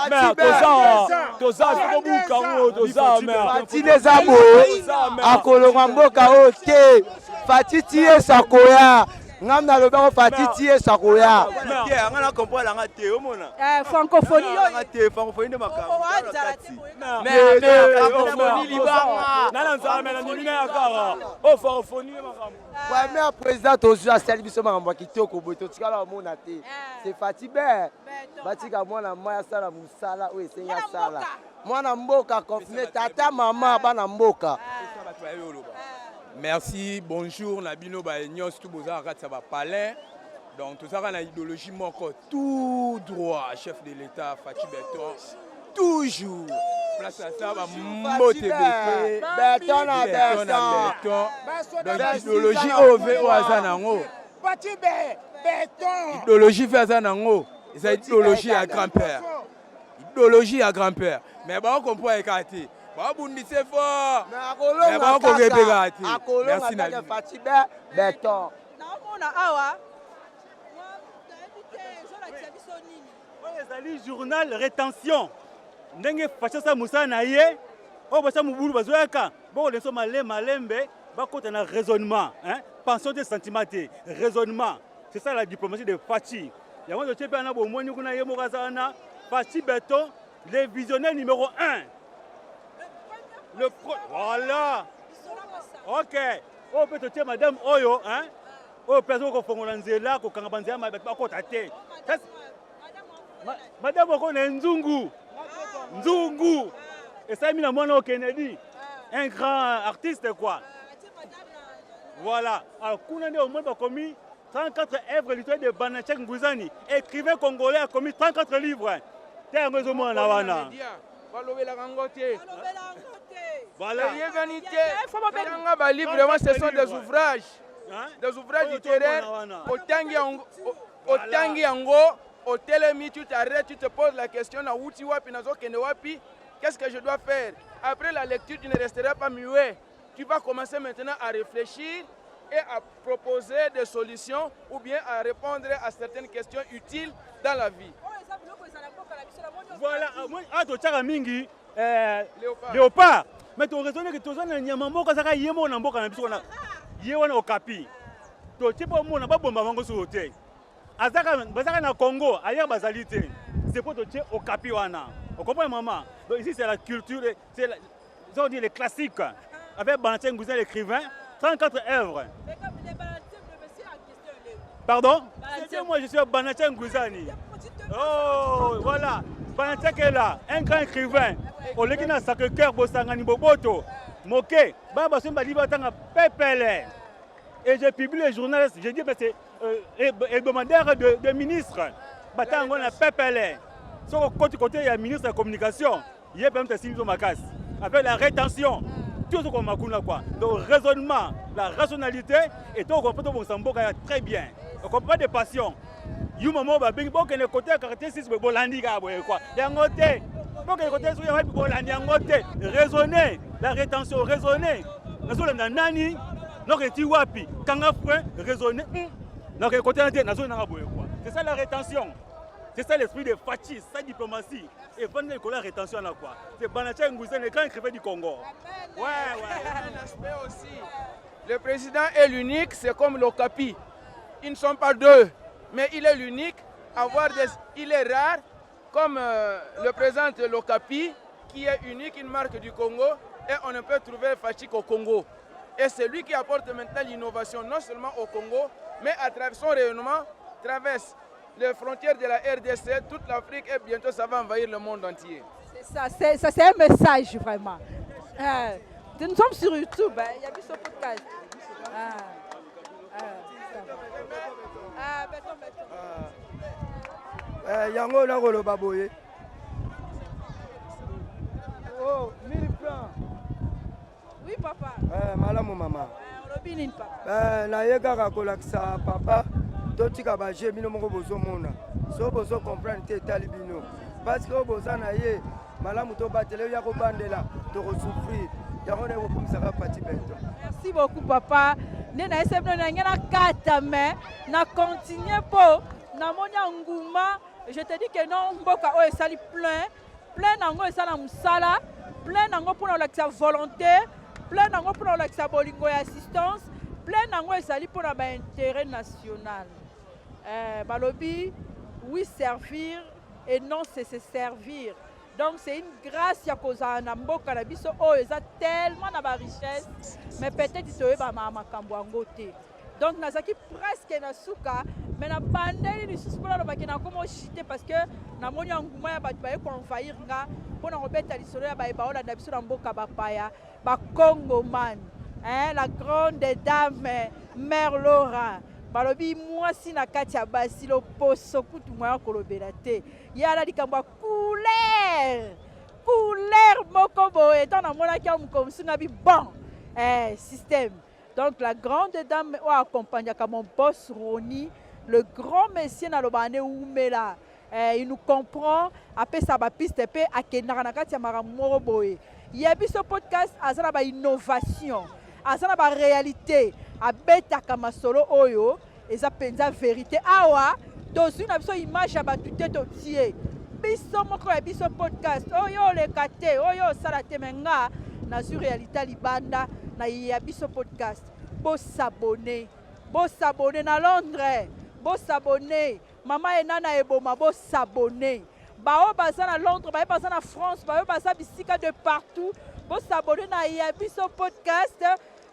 Toza tokobuka ngo, toza. Fatine eza boye, akolongwa mboka oyo te. Fati ti Yesu akoya, ngam nalobako Fati ti Yesu akoya. Nga na comprendre nga te, omona. Francophonie yo. Nga te, francophonie nde makambo. Nzala te. Nana nzala, me nandimi na ya kaka o francophonie makambo. Premier président tozwi asali biso makambo ya kitoko boye, totikala omona te. C'est Fati be. Batika mwana mai asala mosala oyo esengi asala. Mwana mboka confirme, tata mama bana mboka. Merci, bonjour na bino baye nyonso tu boza na kati ya bapalin. Donc tozalaka na idéologie moko tout droit chef de l'État Fatshi Beton toujours place aza bambote ebele beton na beton donc idéologie oyo ve oyo aza nango idéologie ve aza nango eza idéologie ya grand père idéologie ya grand père mais baocomprendre kaka te babundise fort mais baokoka epe kaka te merci na beton naomona awa nayebi te ezolakisa biso nini oyo ezali journal retention ndenge Fatshi asala mosala na ye oyo basala mobulu bazoyaka bokolenso male malembe bakota na raisonnement hein? pension te sentiment te raisonnement c'est ça la diplomatie de Fatshi yango totie mpe wana bomoni kuna ye moko aza wana Fatshi Beton le visionnaire numéro 1 le pro... voilà ok oyo mpe totie madame oyo hein? oyo mpe azoki kofongola nzela kokanga banzela ma bato bakota te madame oko na nzungu nzungu esalemi na mwana oyo kennedy un grand artiste quoi voilà alors kuna nde omoni bakomi 34 œuvres littéraires de Banachek Nguzani écrivain congolais akomi 34 livres te yango ezomonana wana balobelaka yango te Voilà. Eyebani te. Tanga ba livres vraiment ce sont des ouvrages. Des ouvrages littéraires. Otangi yango otangi yango otelemi tu t'arrêtes tu te poses la question na wuti wapi nazokende wapi qu'est-ce que je dois faire après la lecture tu ne resteras pas muet tu vas commencer maintenant à réfléchir et à proposer des solutions ou bien à répondre à certaines questions utiles dans la vie. Voilà, ah, totiaka mingi eh, léopard mais toraisonne ke toza na nyama moko azaka ye moko na mboka na biso wana ye wana okapi totie mpo omona babomba bango soko te bazaka na congo ailleurs bazali te c'est po totie okapi wana ocomprendre mama donc ici c'est la culture c'est la, on dit les classiques avec Banatien Ngouzen l'écrivain 34 œuvres Pardon C'est moi, je suis Banatien Ngouzani. Oh, voilà. Banatien qui est là, un grand écrivain. Oleki na Sacré-Cœur, Bosangani Boboto. Moke, Baba Somba Libatanga Pepele. Et j'ai publié le journal, j'ai dit, mais c'est euh, hebdomadaire de, de ministre. Batango na Pepele. Soko côté côté, il y a ministre de la communication. Ye pe mutu asimbi biso makasi avec la rétention tout okoma kuna quoi donc raisonnement la rationalité et tokoma mpo tobongisa mboka ya très bien okoma pas de passion yuma moko babengi bokende kote ya quartier 6 boye bolandi kaka boye quoi yango te bokende kote soki wapi bolandi yango te raisonner la rétention raisonner nazolanda nani nakokende ti wapi kanga frein raisonner hmm. nakokende kote na te nazolanda boye quoi c'est ça la rétention c'est ça l'esprit de Fatshi sa diplomatie evandi likolo ya rétention wana quoi c'est Banacha Ngouzen le grand écrivain du Congo ouais ouais un aspect aussi le président est l'unique c'est comme l'Okapi ils ne sont pas deux mais il est l'unique avoir des il est rare comme euh, le président de l'Okapi qui est unique une marque du Congo et on ne peut trouver Fatshi qu'au Congo et c'est lui qui apporte maintenant l'innovation non seulement au Congo mais à travers son rayonnement traverse les frontières de la RDC, toute l'Afrique et bientôt ça va envahir le monde entier. C'est ça, c'est, ça, c'est un message vraiment. Euh, nous sommes sur YouTube, hein, il y a vu ce podcast. Ah, ah, ah, béton, béton. Ah. Eh, yango nakoloba boye oh, 1000 francs Oui papa. Eh, malamu mama. Eh, olobi nini papa? Eh, naye kaka kolakisa papa totika ba jeu bino moko bozomona so bozo comprendre te etali bino parce que oyo boza na ye malamu tobatela yo ya kobandela tokosouffrir yango nde ekokumisaka Fatshi Beton. Merci beaucoup papa. Nde nayesa bino na ngai nakata mais na continue mpo namoni ya nguma je te dis que non mboka oyo esali plein plein nango eza na mosala plein nango mpona kolakisa volonté plein nango mpona kolakisa bolingo ya assistance plein nango ezali mpona baintérêt national eh, balobi oui servir et non c'est se servir donc c'est une grâce ya kozala na mboka na biso oyo eza tellement na barichesse mais peut-être toyebama makambo yango te donc nazalaki presque na suka mais nabandeli lisusu mpo nalobaki nakoma ochite parce que namoni enguma ya bato baye koenvahir nga mpo na kobeta lisolo ya baye baolanda biso na mboka bapaya bacongoman hein, la grande dame mère Laura. Balobi mwasi na kati ya basi loposo kutu moyen kolobela te. Ye ala likambo ya couleur. Couleur moko boye ntango namonaki yango mokolo mosusu ngabi bon eh, système. Donc la grande dame oyo accompagnaka mon boss Rony, le grand monsieur nalobaka ne wumela. Eh, il nous comprend, apesa ba piste pe akendaka na kati ya makambo moko boye. Ya biso podcast aza na ba innovation, aza na ba réalité, abetaka masolo oyo eza penza verite. Awa tozwi na biso image ya bato te totie biso moko ya biso podcast oyo oleka te oyo osala te me nga nazwi réalité ya libanda na ya biso podcast. Bosabone, bosabone na Londres, bosabone Mama Enana Eboma bo s'abonner. Ba oyo baza na Londres, ba oyo baza na France, ba oyo baza bisika de partout, bo s'abonner na ya biso podcast,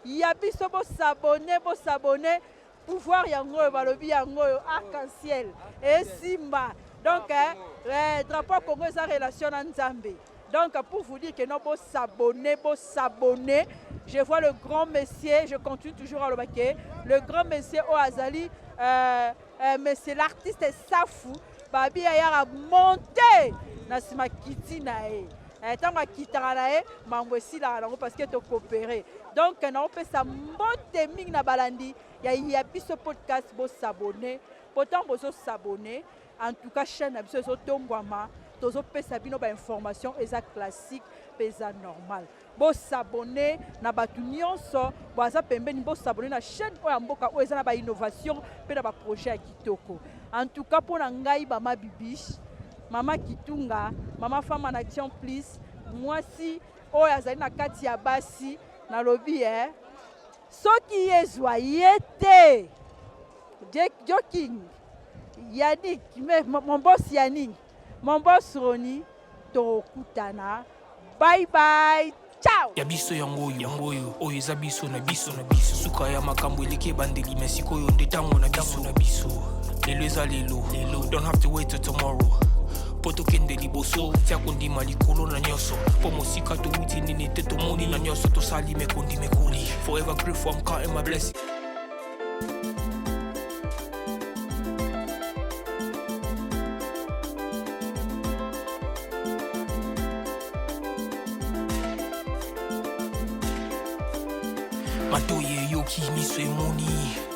ya biso bo s'abonner, bo s'abonner. Pouvoir yango oyo balobi yango oyo arc-en-ciel esimba. Donc eh, eh, drapeau ya Congo eza relation na Nzambe. Donc pour vous dire que non, bo s'abonner, bo s'abonner. Je vois le grand monsieur, je continue toujours à le le grand monsieur oyo azali euh, Eh, monsieur l'artiste Safu babi ayaka monte na nsima kiti na ye eh, ntango akitaka na ye mambo esilaka nango parce que tokopere donc naopesa mbote mingi na balandi ya ya biso podcast bosabone po ntango bozosabone en tout cas chaîne na biso ezotombwama tozopesa bino bainformation eza classique mpe eza normal Bo s'abonner na batu nionso baza pembeni, bo s'abonner na chaîne oyo ya mboka oyo eza na ba innovation pe na ba projet ya kitoko. En tout cas pona ngai mama Bibiche, mama Kitunga, mama femme en action plus, mwasi oyo azali na kati ya basi, nalobi eh soki ye zwa ye te Joking, Yannick, mon boss Yannick, mon boss Rony, tokutana bye bye ciao ya biso yango oyo yango oyo oyo eza biso na biso na biso suka ya makambo eleki ebandeli me sikoyo nde ntango na biso na biso lelo eza lelo lelo don't have to wait till tomorrow mpo tokende liboso tia kondima likolo na nyonso mpo mosika towuti nini te tomoni na nyonso tosali mekondi mekoli forever grateful I'm counting my blessings Matoyi eyoki, miso emoni,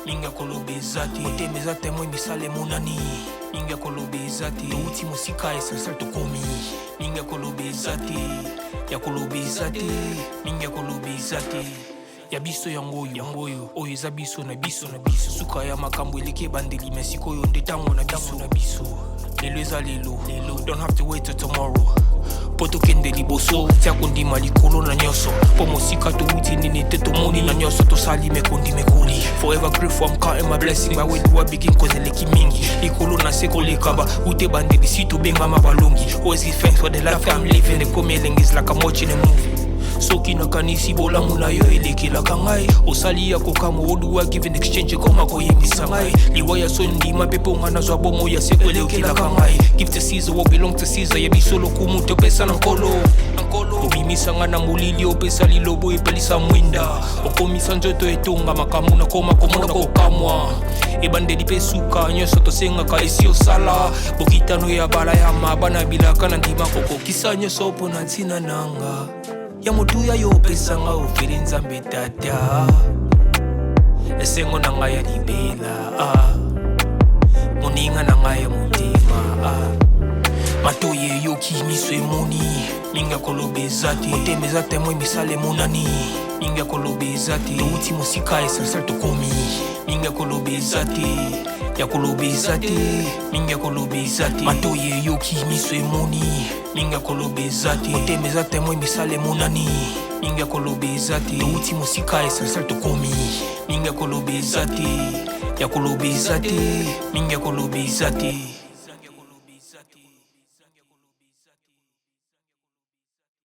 mingi ya koloba eza te. Motema eza temoin, misala emonani, mingi ya koloba eza te. Towuti mosika, essentiel tokomi, mingi ya koloba eza te, ya koloba eza te, mingi ya koloba eza te. Ya biso yango oyo, yango oyo, oyo eza biso na biso na biso. Suka ya makambo eleki ebandeli, mais sikoyo nde tango na biso na biso. Lelo eza lelo, lelo, don't have to wait till tomorrow. Mpo tokende liboso, tia kondima likolo na nyonso. Mpo mosika towuti nini te tomoni na nyonso tosali mekondi mekoli. Forever grateful, I'm counting my blessing. But where do I begin? Cause eleki mingi. Likolo na se koleka ba ute bandeli si tobengama balongi. Always give thanks for the life I'm living. Ekomi elengi is like I'm watching a movie. Soki nakanisi bolamu na yo elekelaka ngai osali ya kokamwa oduwa give in exchange ekoma koyembisa ngai liwa ya soni ndima mpe mpo ngai nazwa bomoi ya seko elekelaka ngai give to Caesar what belong to Caesar ya biso lokumu topesa na nkolo obimisa ngai na molili opesa lilobo epelisa mwinda okomisa nzoto etonga makambo nakoma komona kokamwa ebandeli mpe suka nyonso tosengaka esi osala bokitano ya balayama bana bilaka na ndima kokokisa nyonso mpo na ntina nanga ya motuya yo opesa nga ofeli nzambe tata esengo na ngai ya libela ah. moninga na ngai ya motema ah. matoyi eyoki miso emoni mingi ya koloba eza te motema eza temoin misala emonani mingi ya koloba eza te towuti mosika essentiel tokomi mingi ya koloba eza te ya koloba eza te mingi ya koloba eza te matoyi eyoki miso emoni mingi ya koloba eza te motema eza temoin misala emonani mingi ya koloba eza te towuti mosika essentiel tokomi mingi ya koloba eza te ya koloba eza te mingi ya koloba eza te.